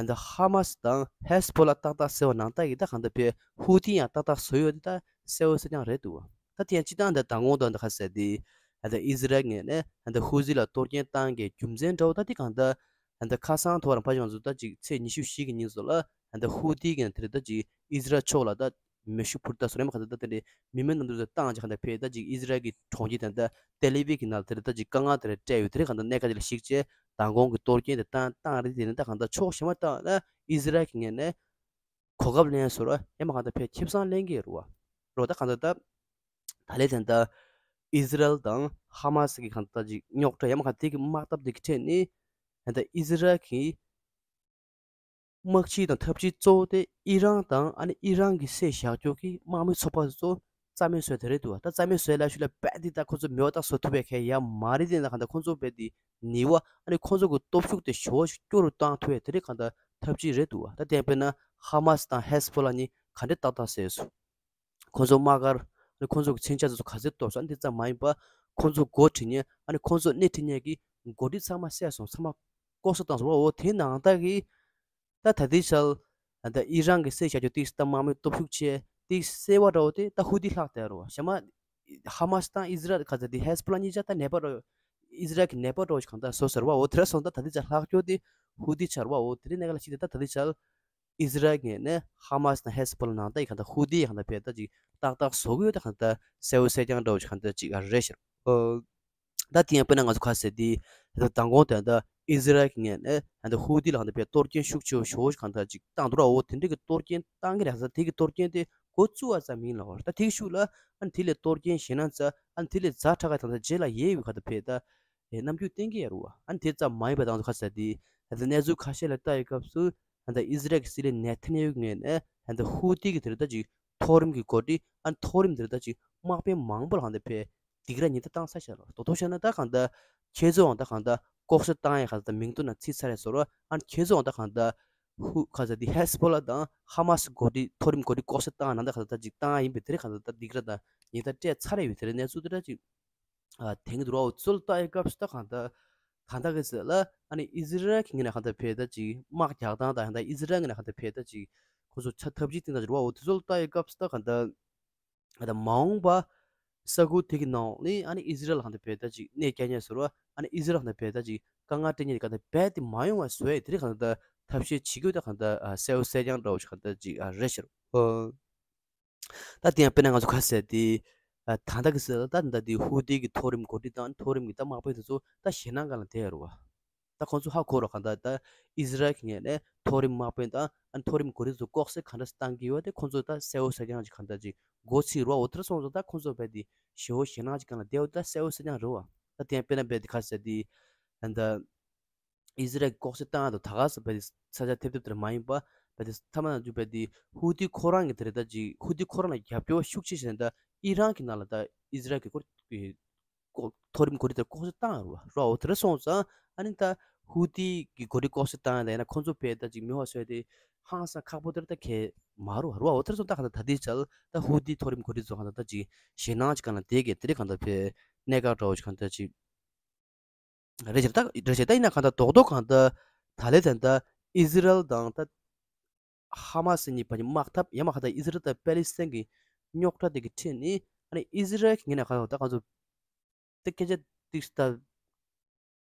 ད་ཧ་མ་སི་དང་ཧེ་སི་བྷོ་ལ་ཏག་ཏག་སེལ་བ་ནང་ལྟ་ཡི་ད་གང་ད་བས་ཧུ་ཐི་ཡང་ཏག་ཏག་བཟོ་ཡོད་དེ་ད་གསལ་བོ་གསལ་རྐྱང་རེད་འདུག་ད་དེ་ཡང་སྤྱི་བཏང་ད་ད་ངོ་ད་ད་ག་ཟེར་དེ་ད་ཨི་ཟི་རལ་ངོས་ནས་ད་ཧུ་ཐི་ལ་གཏོར་སྐྱོན་བཏང་གི་རྒྱུ་མཚན་འདྲ་བོ་ད་དེ་གང་ད་ད་ཁ་སང་ཐོག་རང་ཕ་ཞང་ཚོ་ད་ཅིག་ཚེས་ཉི་ཤུ་བཞི་གི་ཉིན་ཚོ་ལ་ད་ཧུ་ཐི་གི་ནང་དེ་རེད་ད་ཅིག་ཨི་ཟི་རལ་ཕྱོགས་ལ་ད། མེ་ཤུགས་འཕུར་མདའ་སོགས་རེམ་གང་ལྟར་ད་དེ་འདྲའི་མི་མེད་གནམ་གྲུ་དེ་བཏང་རྗེས་གང་ལྟར་ཕེ་ད་ཅིག་ཨི་ཟི་རལ་གྱི་གྲོང་ཁྱེར་དང་ད་ཏེལ་ཨ་བིབ་ཀྱི་ནང་དེར་ད་ཅིག་དཀའ་ངལ་དེ་འདྲ་སྤྲད་ཡོད་དེ་རེད་གང་ལྟར་གནད་འགག་ཅིག་ལ་གཞིགས་བྱས་མདང་དགོང་གི་གཏོར་སྐྱོན་དེ་བཏང་བཏང་རེད། དེ་ནི་ད་གང་ལྟར་ཕྱོགས་གཞན་མ་བཏང་ན་ཨི་ཟི་རལ་གྱི་ངོས་ནས་གོ་སྐབས་ལེན་སོང་ར་ཡང་མ་གང་ལྟར་ཕེ་ཁེ་བཟང་ལེན་གྱི་རེད་བ། རོ་ད་གང་ལྟར་ད་ད་ལས་དེ་ད་ཨི་ཟི་རལ་དང་ཧ་མ་སི་གི་གང་ལྟར་ཅིག་རྙོག་དྲ་ཡང་མ་གང་ལྟར་དེ་གི་དམག་འཐབ་དེ་གི་ཁྲོད་ནས་ད་ཨི་ཟི་རལ་གྱི་དམག་སྤྱི་དང་འཐབ་སྤྱི་གཙོ་བོ་དེ་ཨི་རན་དང་ཨ་ནི་ཨི་རན་གྱི་སྲས་བཞག་ཕྱོགས་ཀྱི་དམག་མི་ཚོགས་པ་ཚོ་རྩ་མེད་བཟོས་དེ་རེད་འདུག་ད་རྩ་མེད་བཟོས་ལ་ཤུལ་ལ་རྦད་དེ་ད་ཁོ་ཚོ་མེད་པ་ད་བཟོ་ཐུབ་པའི་གལ་ཡང་མ་རེད། དེ་ན་གང་ལྟར་ཁོ་ཚོ་རྦད་དེ་ནུས་པ་ཨ་ནི་ཁོ་ཚོ་གི་སྟོབས་ཤུགས་དེ་ཞེ་པོ་ཞིག་སྐྱོ་རུ་བཏང་ཐུབ་པའི་དེ་རིགས་གང་ལྟར་འཐབ་ཇུས་རེད་འདུག་ད་དེ་དཔེར་ན་ཧ་མ་སི་དང་ཧེ་སི་བྷོ་ལ་གཉིས་ག་འདྲས་ཏག་ཏག་བཟས་སོང་། ཁོ་ཚོ་དམག་སྒར་ཁོ་ཚོ་གི་མཚོན་ཆ་དེ་ཚོ་ག་ཚོད་གཏོར་སོང་། འདི་ཙམ་མ་ཡིན་པ་ཁོ་ཚོ་འགོ་ཁྲིད་མཁན་ཨ་ནི་ཁོ་ཚོ་སྣེ་ཁྲིད་མཁན་གྱི་འགོ་ཁྲིད་ཚང་མ་བསད་སོང་། ཚང་མ་ལྐོག་ཟ་བཏང་སོང་། འོ་དེ་ནང་ལྟར་གྱི་ད་ད་ལྟའི་ཆར་ད་ཨི་རན་གྱི་སྲས་བཞག་ཕྱོགས་ཏིག་ད་དམག་མི་སྟོབས་ཤུགས་ཆེ་ཏིག་གསལ་བ་འདྲ་བོ་དེ་ད་ཧུ་ཐི་ལྷག་བསྡད་རོ། གཞན་མ་ཧ་མ་སི་དང་ཨི་ཟི་རལ་ག་ཚོད་དེ་ཧེ་སི་བྷོ་ལ་གཉིས་ཆ་ད་ནད་པ་འདྲ་བོ་ཨི་ཟི་རལ་གྱི་ནད་པ་འདྲ་བོ་ཞིག་གང་ལྟར་བཟོས་ཟེར་བ། འོ་དེ་འདྲ་སོང་ད་ད་ལྟའི་ཆར་ལྷག་ཕྱོགས་དེ་ཧུ་ཐི་ཆར་བ། འོ་དེ་རིང་གནད་འགག་ལ་གཞིགས་ཏེ་ད་ད་ལྟའི་ཆར་ཨི་ཟི་རལ་ངོས་ནས་ཧ་མ་སི་དང་ཧེ་སི་བྷོ་ལ་ནང་ལྟ་ཡི་གང་ལྟར་ཧུ་ཐི་ཡི་གང་ལྟར་བས་ད་ཅིག་ཏག་ཏག་བཟོ་གི་ཡོད་ད་གང་ལྟར་གསལ་བོ་གསལ་རྐྱང་འདྲ་བོ་ཞིག་གང་ལྟར་ཅིག་ཨ་རེད་ཤག་ཨོ། ད་དེ་ཡང་དཔེར་ན་ང་ཚོ་ཁ་གསལ་དེ་ད་མདང་དགོང་དེ་ད་ཨི་ཟི་རལ་གྱི་ངོས་ནས་ད་ཧུ་ཐི་ལ་གང་ལྟར་བས་གཏོར་སྐྱོན་ཤུགས་ཆེ་བོ་ཞེ་པོ་ཞིག་གང་ལྟར་ཅིག་བཏང་འདུག་ར། འོ་དེ་འདྲ་གི་གཏོར་སྐྱོན་བཏང་གི་རེད་ཟེར། དེ་གི་གཏོར་སྐྱོན་དེ་ འགོ་བཙུགས་པ་ཙམ་ཡིན་ལབ་པ་རེད། ད་དེའི་གཞུག་ལ་ཨ་ནི་དེ་ལས་གཏོར་སྐྱོན་ཞེད་སྣང་ཚ། ཨ་ནི་དེ་ལས་ཛ་དྲག་ག་དང་ད་རྗེས་ལ་ཡལ་ཡོད་ག་ད་ཕེ་ད་ཨེ་རྣམ་འགྱུར་བསྟན་གྱི་ཡོད་རེད་བ། ཨ་ནི་དེ་ཙམ་མ་ཡིན་པ་དང་ཁ་ས་དེ་ད་གནས་ཚུལ་ཁ་ཤས་ལ་ལྟ་ཡི་སྐབས་སུ་ད་ཨི་ཟི་རལ་གྱི་སྲིད་བློན་ནེ་ཐན་ཡ་ཧུ་ངོས་ནས་ད་ཧུ་ཏི་གི་དེ་རེད་ད་ཅིག་མཐོ་རིམ་གྱི་འགོ་ཁྲིད། ཨ་ནི་མཐོ་རིམ་དེ་རེད་ད་ཅིག་དམག་དཔོན་མང་པོ་ལ་ད་ཕེ་སྡིགས་ར་ཉེས་རྡུང་བཏང་ས་ཤག་ལ། དོ་དོ་བྱས་ན་ད་གང་ལྟར་ཁྱེད་ཚོའང་ད་གང་ལྟར་ལྐོག་ཟ་བཏང་ཡ་ག་ད་མིང་ཐོ་ནང་ཚིག་ཚར་རེད་ཟེར་བ། ཨ་ནི་ཁྱེད་ཚོའང་ད་གང་ལྟར་ཧུ་ག་ས་དེ་ཧེ་སི་བྷོ་ལ་དང་ཧ་མ་སི་འགོ་ཁྲིད་མཐོ་རིམ་འགོ་ཁྲིད་ལྐོག་ཟ་བཏང་ནང་ད་ག་ས་ད་ཅིག་བཏང་ཡ་ཡིན་པའི་དེ་རེད། ག་ས་ད་སྡིགས་ར་དང་ཉེས་རྡུང་སྤྲད་ཚར་རེད་བའི་དེ་རེད། གནས་ཚུལ་དེ་འདྲ་ཅིག་ཨ་དེང་གི་འདུག་ར། འོ་ཚོ་ལ་ལྟ་ཡི་སྐབས་སུ་ད་གང་ལྟར་གང་ལྟར་གི་ཟེར་ལ་ཨ་ནི་ཨི་ཟི་རལ་གྱི་ངོས་ནས་གང་ལྟར་ཕེ་ད་ཅིག་དམག་རྒྱག་སྟངས་དང་ད་ཨི་ཟི་རལ་ངོས་ནས་གང་ལྟར་ཕེ་ད་ཅིག་ཁོ་ཚོ་ཆ་ཐབས་ཅིག་བསྟན་ད་ཅིག་ར། འོ་དེ་ཚོ་ལ་ལྟ་ཡི་སྐབས་སུ་ད་གང་ལྟར་ད་མ་འོངས་པ་ས་ཁུལ་དེ་གི་ནང་ནས་ཨ་ནི་ཨི་ཟི་རལ་ལ་གང་ལྟར་ཕེ་ད་ཅིག་གནོད་སྐྱེལ་མཁན་ཟེར་བ། ཨ་ནི་ཨི་ཟི་རལ་གང་ལྟར་ཕེ་ད་ཅིག་དཀའ་ངལ་སྤྲད་མཁན་གང་ལྟར་རྦད་དེ་མ་ཡོང་བ་བཟོ་ཡ་དེ་རིགས་གང་ལྟར་ཐབས་ཤེས་བྱེད་དགོས། ད་གང་ལྟར་གསལ་བོ་གསལ་རྐྱང་འདྲ་བོ་ཞིག་གང་ལྟར་ཅིག་རེད་ཤག་ར། ད་དེ་ཡང་དཔེར་ན་ང་ཚོ་ཁ་ཟེར་དེ་ད་ལྟ་གི་ཟེར་ད་ད་ལྟ་དེ་ཧུ་ཏི་གི་མཐོ་རིམ་འགོ་ཁྲིད་དང་མཐོ་རིམ་གྱི་ད་དམག་དཔོན་དེ་ཚོ་ད་ཞེད་སྣང་སྒང་ལ་བསྡད་ཡོད་རེད་བ། ད་ཁོང་ཚོ་ཧ་གོ་རོགས་གང་ལྟར་ད་ཨི་ཟི་རལ་གྱི་ངོས་ནས་མཐོ་རིམ་དམག་དཔོན་དང་ཨ་མཐོ་རིམ་འགོ་ཁྲིད་ཚོ་ལྐོག་ཟ་ག་འདྲ་བཏང་གི་ཡོད་དེ་ཁོང་ཚོ་ད་གསལ་བོ་གསལ་རྐྱང་ཅིག་གང་ལྟར་ཅིག་མགོ་ཚོས་རོགས། འོ་དེར་སོང་ཙང་ད་ཁོང་ཚོ་རྦད་དེ་ཞེ་བོ་ཞེད་སྣང་ཅིག་སྒང་ལ་བསྡད་ཡོད། ད་གསལ་བོ་གསལ་རྐྱང་རེད་བ། ད་དེ་ཡང་དཔེར་ན་རྦད་དེ་ཁ་ཟེར་དེ་ད་ཨི་ཟི་རལ་གྱི་ལྐོག་ཟ་བཏང་ཡ་དང་ད་ག་ས་རྦད་དེ་ས་ཆ་ཐེབས་ཐེབས་དེར་མ་ཡིན་པ་རྦད་དེ་ཐ་མ་ན་རྒྱུ་རྦད་དེ་ཧུ་ཏི་ཁོ་རང་གི་དེ་རེད་ད་ཅིག་ཧུ་ཏི་ཁོ་རང་ལ་རྒྱབ་སྐྱོར་ཤུགས་ཆེ་བྱས་ནས་ད་ཨི་རན་གྱི་ནང་ལ་ད་ཨི་ཟི་རལ་གྱི་སྐོར་གྱི་ལྐོག་མཐོ་རིམ་འགོ་ཁྲིད་དེར་ལྐོག་ཟ་བཏང་ཡོད་རེད་བ། འོ་དེ་འདྲ་སོང་ཙང་ཨ་ནི་ད་ཧུ་ཏི་གི་འགོ་ཁྲིད་ལྐོག་ཟ་བཏང་ཡ་ད་ཡིན་ན་ཁོང་ཚོ་རྦད་དེ་ད་ཅིག་མེད་པ་བཟོ་ཡ་དེ་ཧང་སང་ཁག་པོ་དེ་རེད། ད་གལ་མ་རེད་བ། འོ་དེ་འདྲ་སོང་ད་གང་ལྟར་ད་ལྟའི་ཆར་ད་ཧུ་ཏི་མཐོ་རིམ་འགོ་ཁྲིད་ཚོ་གང་ལྟར་ད་ཅིག་ཞེད་སྣང་ཅིག་སྒང་ལ་བསྡད་གི་དེ་རིགས་གང་ལྟར་ཕེ་གནད་འགག་འདྲ་བོ་ཅིག་གང་ལྟར་ཅིག་རེད་ཤག་ད་རེད་ཤག་ད་ཡིན་ན་གང་ལྟར་རྡོག་རྡོག་གང་ལྟར་ད་ལས་ད་ལྟ་ཨི་ཟི་རལ་དང་ད་ཧ་མ་སི་གཉིས་བར་གྱི་དམག་འཐབ་ཡང་མ་གང་ལྟར་ཨི་ཟི་རལ་དང་པེ་ལི་སི་ཐན་གྱི་རྙོག་དྲ་དེ་གི་ཁྲོད་ནས་ཨ་ནི་ཨི་ཟི་རལ་གྱི་ངོས་ནས་གང་ལྟར་ད་གང་ཚོ་ད་སྐད་ཆ་ཏིག་ད་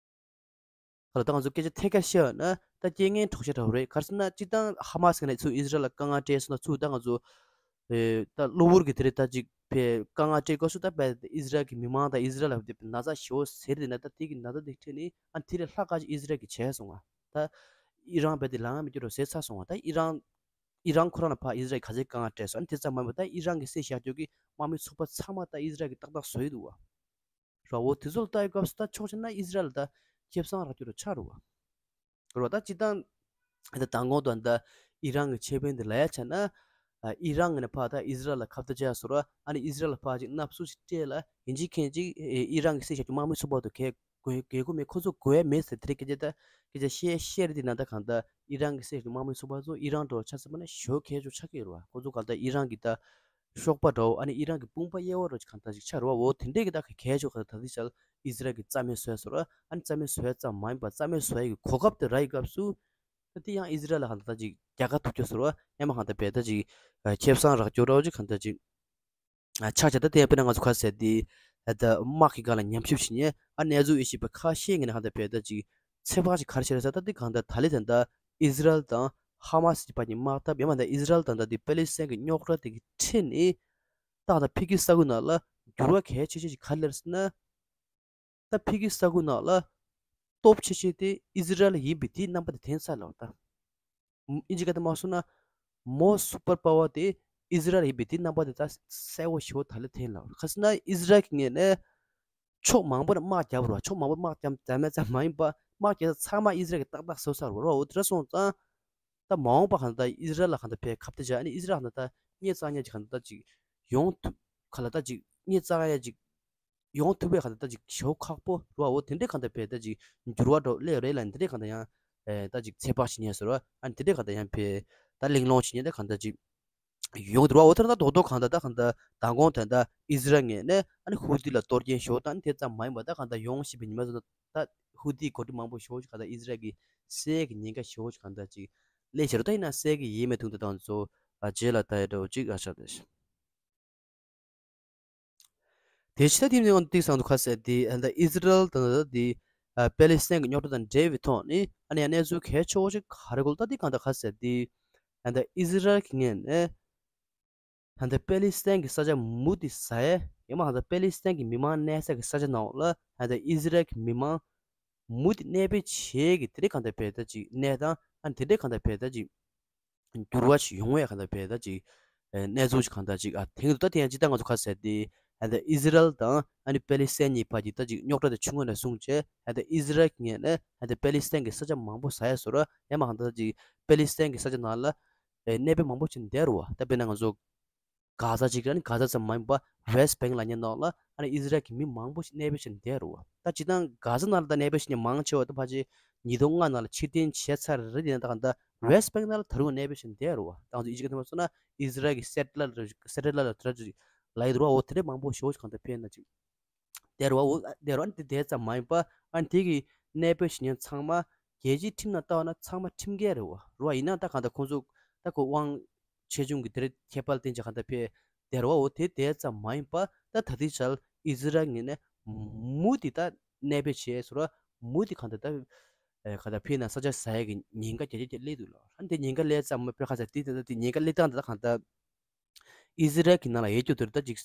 ག་ལ་ད་ང་ཚོ་སྐད་ཆ་ཐད་ཀར་བཤད་ཡོད་ན་ད་རྐྱེན་ངན་གྲོགས་ཤ་འདྲ་བོ་རེད། ག་རེ་ཟེར་ན་སྤྱིར་བཏང་ཧ་མ་སི་ནས་ཚུར་ཨི་ཟི་རལ་ལ་དཀའ་ངལ་སྤྲད་སོང་ན་ཚུར་ད་ང་ཚོ་ཨེ་ད་གློ་བུར་གྱི་དེ་རེད་ད་ཅིག་ཕེ་དཀའ་ངལ་སྤྲད་དགོས་སུ་ད་པའི་ཨི་ཟི་རལ་གྱི་མི་མང་དང་ཨི་ཟི་རལ་ལ་དེ་ན་ཚ་ཞེ་བོ་ཟེར་དེ་ན་ད་དེ་གི་ན་ཚ་དེ་འཕྲད་ནས་ཨ་དེ་ལས་ལྷག་དཀའ་ཅིག་ཨི་ཟི་རལ་གྱི་བྱས་སོང་བ། ད་ཨི་རན་པའི་དེ་ལངས་མི་སྐྱོ་རོ་ཟེར་ཚར་སོང་བ། ད་ཨི་རན་ཨི་རན་ཁོ་རང་ལ་ཕར་ཨི་ཟི་རལ་ག་ཚད་དཀའ་ངལ་སྤྲད་སོང་། ཨ་དེ་ཙམ་མ་ཡིན་པ་ད་ཨི་རན་གྱི་སྲིད་བཞག་རྒྱུ་གི་དམག་མི་ཚོགས་པ་ཚང་མ་ད་ཨི་ཟི་རལ་གྱི་ཏག་ཏག་བཟོ་ཡི་འདུག་བ། ར་བོ་དེ་ཚོ་ལ་ལྟ་ཡི་སྐབས་སུ་ད་ཕྱོགས་ཆ་ན་ཨི་ཟི་རལ་ད་ཁེ་བཟང་རག་རྒྱུ་རུ་ཆགས་རུ་བ། ར་བ་ད་སྤྱིར་བཏང་ད་མདང་དགོང་དང་ད་ཨི་རན་གྱི་ཆེ་དཔོན་དེ་ལ་ཡ་ཆ་ན་ཨི་རན་ངོས་ནས་ཕར་ད་ཨི་ཟི་རལ་ལ་ཁ་བརྡ་བྱས་སོ་ར། ཨ་ནི་ཨི་ཟི་རལ་ལ་ཕར་ཅིག་མནབ་སུ་ཞིག་སྤྲད་ལ་ཡིན་གཅིག་མཁན་གཅིག་ཨི་རན་གྱི་སྲིད་བཞག་རྒྱུ་དམག་མི་ཚོགས་པ་དུ་གས་དགོས་དགོས་མཁོ་མེད། ཁོ་ཚོ་དགོས་ཡ་མེད་ཟེར་དེ་རིགས་སྐད་ཆ་ད་སྐད་ཆ་བཤད་བཤད་རེད། དེ་ན་ད་གང་ད་ཨི་རན་གྱི་སྲིད་བཞག་རྒྱུ་དམག་མི་ཚོགས་པ་ཚོ་ཨི་རན་འགྲོ་ཆ་ཚང་མ་ན་ཞོ་གས་ཆོ་ཆ་གས་རུ་བ། ཁོ་ཚོ་གང་ད་ཨི་རན་གྱི་ད་གཤོག་པ་འདྲ་བོ་ཨ་ནི་ཨི་རན་གྱི་དཔུང་པ་གཡས་པོ་འདྲ་བོ་ཅིག་གང་ལྟར་ཅིག་ཆགས་རེད་བ། འོ་དེ་འདྲས་ཀྱི་ད་གལ་ཆེ་ག་ད་དེ་ཆ་ཨི་ཟི་རལ་གྱི་རྩ་མེད་བཟོས་སོ་ར། ཨ་ནི་རྩ་མེད་བཟོས་ཙམ་མ་ཡིན་པ་རྩ་མེད་བཟོ་ཡ་གི་གོ་སྐབས་དེ་རག་ཡི་སྐབས་སུ་ད་དེ་ཡང་ཨི་ཟི་རལ་ལ་གང་ལྟར་ཅིག་རྒྱལ་ཁ་ཐོབ་རྒྱུ་སོ་ར། ཡང་མ་གང་ལྟར་བས་ད་ཅིག་ཁེ་བཟང་རག་རྒྱུ་འདྲ་བོ་ཅིག་གང་ལྟར་ཅིག་ཆགས་ཆགས་ད་དེ་ཡང་དཔེར་ན་ང་ཚོ་ཁ་ཟེར་དེ་ད་དམག་གི་སྒང་ལ་ཉམས་ཞིབ་བྱེད་མཁན་ཨ་གནས་ཚུལ་ཡོད་ཤེས་པ་ཁ་ཤས་ངོས་ནས་གང་ལྟར་བས་ད་ཅིག་ཚོད་དཔག་ཅིག་ག་རེ་བྱས་རེད་ཟེར་ད་དེ་གང་ལྟར་ད་ལས་ད་ལྟ་ཨི་ཟི་རལ་དང་ཧ་མ་སི་བར་གྱི་དམག་འཐབ་ཡང་མ་ད་ཨི་ཟི་རལ་དང་ད་དེ་པེ་ལི་སི་ཐན་གྱི་རྙོག་དྲ་དེ་གི་ཁྲོད་ནས་ཏག་ཏག་ཕ་གི་ས་ཁུལ་ནང་ལ་འགྱུར་བ་གལ་ཆེ་ཤོས་ཤིག་ག་རེ་སླེབས་ཟེར་ན། ད་ཕ་གི་ས་ཁུལ་ནང་ལ་སྟོབས་ཆེ་ཤོས་དེ་ཨི་ཟི་རལ་ཡིན་པའི་དེའི་རྣམ་པ་དེ་ཐོན་ཚར་ལབ་ད། ཨིན་ཇི་སྐད་དུ་མ་སོང་ན་most super power དེ་ཨི་ཟི་རལ་ཡིན་པའི་དེའི་རྣམ་པ་དེ་ད་གསལ་བོ་ཞེ་བོ་ད་ལས་ཐོན་ལབ། ག་ཟེར་ན་ཨི་ཟི་རལ་གྱི་ངོས་ནས་ཕྱོགས་མང་པོ་ནས་དམག་བརྒྱབ་རོགས། ཕྱོགས་མང་པོ་དམག་བརྒྱབ་ཙམ་མ་ཙམ་མ་ཡིན་པ་དམག་བརྒྱབ་ཚང་མ་ཨི་ཟི་རལ་གྱིས་ཏག་ཏག་བཟོས་ཚར་རོགས། འོ་དེ་འདྲ་སོང་ཙང་། ད་མ་འོངས་པ་གང་ལྟར་ཨི་ཟི་རལ་ལ་གང་ལྟར་ཕར་ཁ་གཏད་བྱས། ཨ་ནི་ཨི་ཟི་རལ་གང་ལྟར་ད་སྙད་གཙང་ཉག་ཅིག་གང་ལྟར་ད་ཅིག་ཡོང་ཐུབ་ག་ལ་ད་ཅིག་སྙད་གཙང་ཡ་ཅིག་ཡོང་ཐུབ་པའི་གང་ལྟར་ད་ཅིག་ཞེ་པོ་ཁག་པོ་རེད་བ། འོ་དེ་འདྲའི་གང་ལྟར་ཕར་ད་ཅིག་འགྱུར་བ་འགྲོ་སླེབས་རེད་ལ་འདི་འདྲའི་གང་ལྟར་ཡང་ཨེ་ད་ཅིག་ཚོད་དཔག་བྱེད་མཁན་ཟེར་བ། ཨ་ནི་དེ་འདྲའི་གང་ལྟར་ཡང་ཕར་ད་གླེང་སློང་བྱེད་མཁན་ད་གང་ལྟར་ཅིག་ཡོང་འདུག་བ། འོ་ཐ་ན་ད་རྡོག་རྡོག་གང་ལྟར་ད་གང་ལྟར་མདང་དགོང་ད་ལྟ་ཨི་ཟི་རལ་ངོས་ནས་ཨ་ནི་ཧུ་ཏི་ལ་གཏོར་སྐྱོན་ཞེ་པོ་བཏང་། ཨ་ནི་དེ་ཙམ་མ་ཡིན་པ་ད་གང་ལྟར་ཡོང་བཞིན་པའི་ཉི་མ་ཚོ་ད་ཧུ་ཏིའི་འགོ་ཁྲིད་མང་པོ་ཞེ་པོ་ཅིག་གང་ལྟར་ཨི་ཟི་རལ་གྱིས་བསད་ཀྱི་ཉེན་ཁ་ཞེ་པོ་ཅིག་གང་ལྟར་ཅིག་སླེབས་བཞག་རེད། ད་ཡིན་ན་བསད་ཀྱི་ཡིན་མེད་དུང་དུ་དང་ཚོ་རྗེས་ལ་ད་ཡ་འདྲ་བོ་ཅིག་ཨ་ཤ་དེ་ཤ། དེ་ཕྱི་ད་དེ་ནས་ཏིག་སང་དུ་ཁ་གསལ་དེ་ཨ་ད་ཨི་ཟི་རལ་དང་ད་དེ་ཨ་པེ་ལི་སི་ཐན་གྱི་རྙོག་དྲ་དང་འབྲེལ་བའི་ཐོག་ནས་ཨ་ནི་ཡང་གནས་ཚུལ་གལ་ཆེ་བོ་ཞིག་ག་རེ་གོ་ལ་ད་དེ་གང་ལྟར་ཁ་གསལ་དེ་ཨ་ད་ཨི་ཟི་རལ་གྱི་ངོས་ནས་ཨ་ད་པེ་ལི་སི་ཐན་གྱི་ས་ཆ་མུ་མཐུད་ཟ་ཡས་ཡང་མ་ཨ་ད་པེ་ལི་སི་ཐན་གྱི་མི་མང་གནས་ས་གི་ས་ཆ་ནང་ལ་ཨ་ད་ཨི་ཟི་རལ་གྱི་མི་མང་མུ་མཐུད་གནས་སྤོས་བྱེད་ཀྱི་དེ་འདྲའི་གང་ལྟར་ཕར་ད་ཅིག་གནས་སྟངས་ཨ་ནི་དེ་འདྲའི་གང་ལྟར་ཕར་ད་ཅིག་འགྱུར་བ་ཞིག་ཡོང་བའི་གང་ལྟར་ཕར་ད་ཅིག་ ཨེ་གནས་ཚུལ་ཞིག་གང་ལྟར་ཅིག་ཨ་དེང་དུ་ད་དེ་ཡང་ཅི་ལྟར་ང་ཚོ་ཁ་གསལ་ཏེ་ཨ་ད་ཨི་ཟི་རལ་དང་ཨ་ནི་པེ་ལི་སི་ཐན་གཉིས་བར་གྱི་ད་ཅིག་རྙོག་དྲ་དེ་ཆུང་ངུ་ནས་བཟུང་བྱས་ཨ་ད་ཨི་ཟི་རལ་གྱི་ངོས་ནས་ཨ་ད་པེ་ལི་སི་ཐན་གྱི་ས་ཆ་མང་པོ་ཟ་ཡ་བཟོ་ར་ཡང་མ་གང་ལྟར་ཅིག་པེ་ལི་སི་ཐན་གྱི་ས་ཆ་ནང་ལ་ཨེ་གནས་སྤོས་མང་པོ་ཅིག་བསྡད་རེད་བ། ད་དཔེར་ན་ང་ཚོ་གྷ་ཛ་ཅིག་ར་ནི་གྷ་ཛ་ཙམ་མ་ཡིན་པ་West Bank ལབ་མཁན་ནང་ལ་ཨ་ནི་ཨི་ཟི་རལ་གྱི་མི་མང་པོ་ཞིག་གནས་སྤོས་བྱས་ནས་བསྡད་རེད་བ། ད་སྤྱིར་བཏང་གྷ་ཛ་ནང་ལ་ད་གནས་སྤོས་བྱས་ནས་མང་ཆེ་བ་ད་ཕལ་ཆེར་ཉིས་སྟོང་ལྔ་ནང་ལ་ཕྱིར་འཐེན་བྱས་ཚར་རེད། དེ་ཡིན་ན་ད་གང་ལྟར་West Bank ནང་ལ་ད་རུང་གནས་སྤོས་བྱས་ནས་བསྡད་རེད་བ། ད་ང་ཚོ་ཨི་ཇིབ་ཀྱི་ཐོག་མ་སོང་ན་ཨི་ཟི་རལ་གྱི་སེ་ཊི་ལའི་ཊི་སེ་ཊི་ལའི་ཊི་ལབ་དེ་འདྲ་ཅིག་ལབ་ཡོད་རེད་བ། འོ་དེ་འདྲ་མང་པོ་ཞེ་པོ་ཞིག་གང་ལྟར་ཕེབས་ན་ཅིག་བསྡད་རེད་བ། འོ་བསྡད་རེད་བ། ཨ་ནི་དེ་དེ་ཙམ་མ་ཡིན་པ་ཨ་ནི་དེ་གི་གནས་སྤོས་བྱེད་མཁན་ཚང་མ་རྒྱལ་སྤྱིའི་ཁྲིམས་ནང་ལྟ་བ་ན་ཚང་མ་ཁྲིམས་འགལ་རེད་བ། རེད་བ། ཡིན་ན་ད་གང་ལྟར་ཁོང་ཚོ་ད་ཁོ་དབང་ཆེ་ཆུང་གི་དེ་རིགས་ཁྱད་པར་བསྟན་བྱས་གང་ལྟར་ཕེབས་བསྡད་རེད་བ། འོ་དེ་དེ་ཙམ་མ་ཡིན་པ་ད་ད་ལྟའི་ཆར་ཨི་ཟི་རལ་ངོས་ནས་མུ་མཐུད་ད་གནས་སྤོས་བྱས་བཟོ་ར་མུ་མཐུད་གང་ལྟར་ད་ཨེ་གང་ལྟར་ཕེབས་ན་ས་ཆ་ཟ་ཡས་ཀྱི་ཉེན་ཁ་རྒྱ་ཆེ་རྒྱ་སླེབས་འདུག་ལ། ཨ་ནི་དེ་ཉེན་ཁ་སླེབས་ཙམ་མ་ཕེབས་ཁ་ཚ་དེ་དེ་དེ་ཉེན་ཁ་སླེབས་སྟངས་དེ་ད་གང་ལྟར། ཨི་ཟི་རལ་གྱི་ནང་ལ་ཡོད་རྒྱུ་དེར་ད་ཅིག་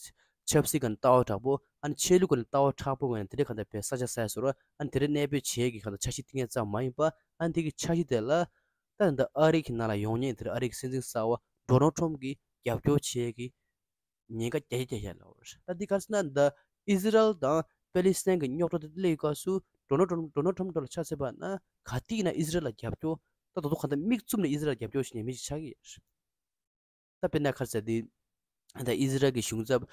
ཆབ་སྲིད་ཀྱི་ལྟ་བ་དྲག་པོ་ཨ་ནི་ཆོས་ལུགས་ཀྱི་ལྟ་བ་དྲག་པོ་ངོས་ནས་དེ་རིགས་གང་ལྟར་བས་ས་ཆ་ཟ་ཡ་བཟོ་ར་ཨ་ནི་དེ་རིགས་གནས་སྤོས་བྱེད་ཀྱི་གང་ལྟར་འཆར་གཞི་བཏིང་ཡ་ཙམ་མ་ཡིན་པ་ཨ་ནི་དེ་གི་འཆར་གཞི་དེ་ལ་ད་འདི་ཨ་རི་གི་ནང་ལ་ཡོང་མཁན་དེར་ཨ་རི་གི་སྲིད་འཛིན་གསར་བ་ཌོ་ནལ་ཊམ་གྱིས་རྒྱབ་སྐྱོར་བྱེད་ཀྱི་ཉེན་ཁ་རྒྱ་ཆེ་རྒྱ་ཆེ་ལབ་པ་རེད། ད་འདི་ག་རེ་ཟེར་ན་འདི་ཨི་ཟི་རལ་དང་པེ་ལི་སི་ཐན་གྱི་རྙོག་དྲ་དེ་སླེབས་སྐབས་སུ་ཌོ་ནལ་ཊམ་ཌོ་ནལ་ཊམ་འགྲོ་ལ་ཆ་མཚོན་པ་ན་ག་དུས་ཡིན་ན་ཨི་ཟི་རལ་ལ་རྒྱབ་སྐྱོར་ད་དོ་དོ་ག་འདྲ་མིག་བཙུམ་ནས་ཨི་ཟི་རལ་ལ་རྒྱབ་སྐྱོར་བྱེད་མཁན་མི་ཞིག་ཆགས་ཀྱི་ཡོད་རེད། ད་དཔེར་ན་ག་རེ་ཟེར་དེ། ད་ཨི་ཟི་རལ་གྱི་གཞུང་ཚབ་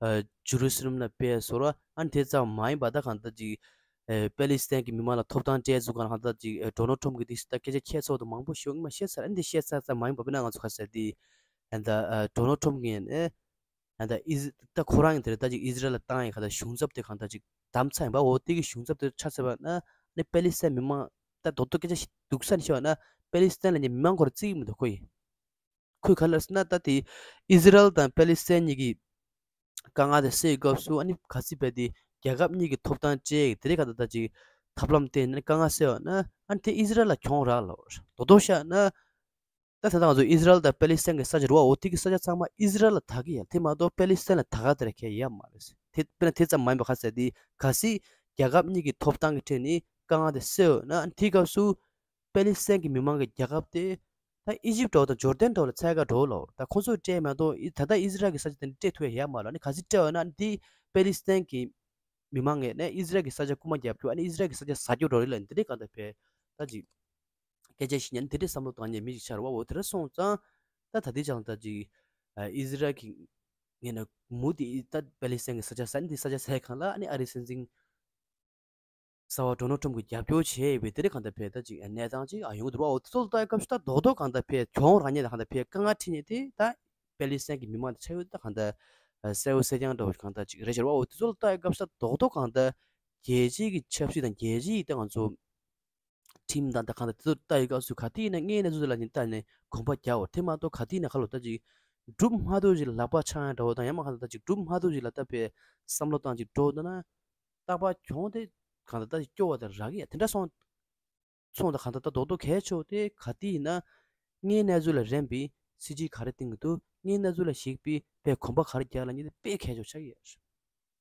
ཨ་ཇུ་རུ་སི་ལམ་ལ་ཕེབས་བཟོ་ར་ཨ་ནི་དེ་ཙམ་མ་ཡིན་པ་ད་གང་ལྟར་ཅིག་ཨ་པེ་ལི་སི་ཐན་གྱི་མི་མང་ལ་ཐོབ་ཐང་སྤྲད་ཚུལ་གང་གང་ལྟར་ཅིག་ཨ་ཌོ་ནལ་ཊམ་གྱིས་དེ་ད་སྐད་ཆ་ཁྱད་མཚར་པོ་མང་པོ་ཞིག་ངས་མ་བཤད་ཚར། ཨ་ནི་དེ་བཤད་ཚར་ཙམ་མ་ཡིན་པ་དཔེར་ན་ང་ཚོ་ག་རེ་ཟེར་དེ། ཨ་ད་ཨ་ཌོ་ནལ་ཊམ་གྱིས་ནས་ཨ་ད་ཨི་ཟི་ད་ཁོ་རང་གི་དེ་རེད། ད་ཅིག་ཨི་ཟི་རལ་ལ་བཏང་ཡས་གང་ལྟར་གཞུང་ཚབ་དེ་གང་ལྟར་ཅིག་བདམས་ཚར་ཡིན་པ། འོ་དེ་གི་གཞུང་ཚབ་དེ་ཆ་མཚོན་པ་ན་ཨ་ནི་པེ་ལི་སི་ཐན་མི་མང་ད་རྡོག་རྡོག་སྐད་ཆ་ཞིག་སྡུག་ས་ནས་བཤད་པ་ན་པེ་ལི་སི་ཐན་ལ་ནི་མི་མང་ཁོ་རང་བརྩི་གི་མི་འདུག་ཁོ་ཡིས། ཁོས་ག་རེ་ལབ་ཟེར་ན་ད་དེ་ཨི་ཟི་རལ་དང་པེ་ལི་སི་ཐན་གཉིས་ཀྱི་དཀའ་ངལ་དེ་སེལ་སྐབས་སུ་ཨ་ནི་ག་ཚོད་བས་དེ་རྒྱལ་ཁབ་གཉིས་ཀྱི་ཐོབ་ཐང་སྤྲད་དེ་རེད། ག་ད་ད་ཅིག་ཐབས་ལམ་བསྟེན་ནས་དཀའ་ངལ་སེལ་བ་ན་ཨ་ནི་དེ་ཨི་ཟི་རལ་ལ་གྱོང་རག་ལབ་པ་རེད། རྡོག་རྡོག་བཤད་ན་ད་ད་ད་ང་ཚོ་ཨི་ཟི་རལ་དང་པེ་ལི་སི་ཐན་གྱི་ས་ཆ་རེད་བ། འོ་དེ་གི་ས་ཆ་ཚང་མ་ཨི་ཟི་རལ་ལ་བདག་གི་ཡ། དེ་མ་གཏོགས་པེ་ལི་སི་ཐན་ལ་བདག་ག་དེ་ར་གལ་ཡོད་མ་རེད། དེ་དཔེར་ན་དེ་ཙམ་མ་ཡིན་པ་ག་རེ་ཟེར་དེ་གལ་སྲིད་རྒྱལ་ཁབ་གཉིས་ཀྱི་ཐོབ་ཐང་གི་ཁྲོད་ནས་དཀའ་ངལ་དེ་སེལ་འོས་ན་ཨ་ནི་དེའི་སྐབས་སུ་པེ་ལི་སི་ཐན་གྱི་མི་མང་གི་རྒྱལ་ཁབ་དེ་ད་ཨི་ཇིབ་འདྲ་བོ་དང་ཇོར་ཌན་འདྲ་བོ་ལ་འཚོལ་ག་འགྲོ་ལབ་པ་རེད། ད་ཁོ་ཚོས་སྤྲད་མ་གཏོགས་ཨི་ད་ལྟ་ཨི་ཟི་རལ་གྱི་ས་ཆ་དེ་ནི་སྤྲད་ཐུབ་ཡ་ཡོད་མ་རེད། ཨ་ནི་གལ་སྲིད་སྤྲད་འོས་ན་ཨ་ནི་དེ་པེ་ལི་སི་ཐན་གྱི་མི་མང་ངོས་ནས་ཨི་ཟི་རལ་གྱི་ས་ཆ་རྐུ་མ་རྒྱག་རྒྱུ་ཨ་ནི་ཨི་ཟི་རལ་གྱི་ས་ཆ་ཟ་རྒྱུ་འདྲ་བོ་རེད་ལབ་ནས་དེ་འདྲའི་གང་ལྟར་བས་ད་ཅིག་སྐད་ཆ་བཤད་མཁན་དེ་འདྲའི་བསམ་བློ་བཏང་མཁན་མི་ཞིག་ཆགས་རེད་བ། འོ་དེ་འདྲ་སོང་ཙང་ད་ད་ལྟའི་ཆར་ལ་ད་ཅིག་ཨ་ཨི་ཟི་རལ་གྱི་ངོས་ནས་མུ་མཐུད་ད་པེ་ལི་སི་ཐན་གྱི་ས་ཆ་ཟ་ནས་དེ་ས་ཆ་ཟ་ཡས་སྒང་ལ་ཨ་ནི་ཨ་རིའི་སྲིད་འཛིན་གསར་བ་ཌོ་ནལ་ཊམ་གྱིས་རྒྱབ་སྐྱོར་བྱས་ཡོད་པའི་དེ་འདྲའི་གང་ལྟར་བས་ད་ཅིག་གནས་སྟངས་ཅིག་ཨ་ཡོང་གི་འདུག་བ། འོ་དེ་ཚོ་ལ་ལྟ་ཡི་སྐབས་སུ་ད་རྡོག་རྡོག་གང་ལྟར་བས་གྱོང་རག་མཁན་དང་གང་ལྟར་བས་དཀའ་ངལ་འཕྲད་མཁན་དེ་ད་པེ་ལི་སི་ཐན་གྱི་མི་མང་དེ་ཆགས་ཡོད། ད་གང་ལྟར་གསལ་པོ་གསལ་རྐྱང་འདྲ་བོ་གང་ལྟར་ཅིག་རེད་ཤག་བ། འོ་དེ་ཚོ་ལ་ལྟ་ཡི་སྐབས་སུ་ད་རྡོག་རྡོག་གང་ལྟར་རྒྱལ་སྤྱིའི་གི་ཆབ་སྲིད་དང་རྒྱལ་སྤྱིའི་ད་ང་ཚོ་ཁྲིམས་དང་ད་གང་ལྟར་དེ་ཚོ་ལྟ་ཡི་སྐབས་སུ་ག་དུས་ཡིན་ན་དངོས་གནས་ཚུལ་ལ་ནི་ལྟ་ནས་གོམ་པ་རྒྱག་འོ། དེ་མ་གཏོགས་ག་དུས་ཡིན་ན་ཁ་ལོ་ད་ཅིག་སྒྲུབ་མ་ཐུབ་ཅིག་ལ་ལག་པ་འཆང་ཡ་འདྲ་བོ་དང་ཡང་མ་གང་ལྟར་ད་ཅིག་སྒྲུབ་མ་ཐུབ་ཅིག་ལ་ལྟ་བའི་བསམ་བློ་བཏང་ཅིག་འགྲོ་འདུག་ན། རྟག་པར་གྱོང་དེ་གང་ལྟར་ད་སྐྱོ་བ་དང་རག་གི་ཡ་དེ་འདྲ་སོང་། སོང་དང་གང་ལྟར་ད་རྡོག་རྡོག་གལ་ཆེ་བ་དེ་ག་དུས་ཡིན་ན་དངོས་གནས་ཚུལ་ལ་རན་པའི་སྲིད་ཇུས་ག་རེ་བཏིང་གི་འདུག་དངོས་གནས་ཚུལ་ལ་གཞིགས་པའི་དཔེ་གོམ་པ་ག་རེ་རྒྱག་ལབ་མཁན་དེ་དཔེ་གལ་ཆེ་བ་ཆགས་ཀྱི་ཡོད་རེད།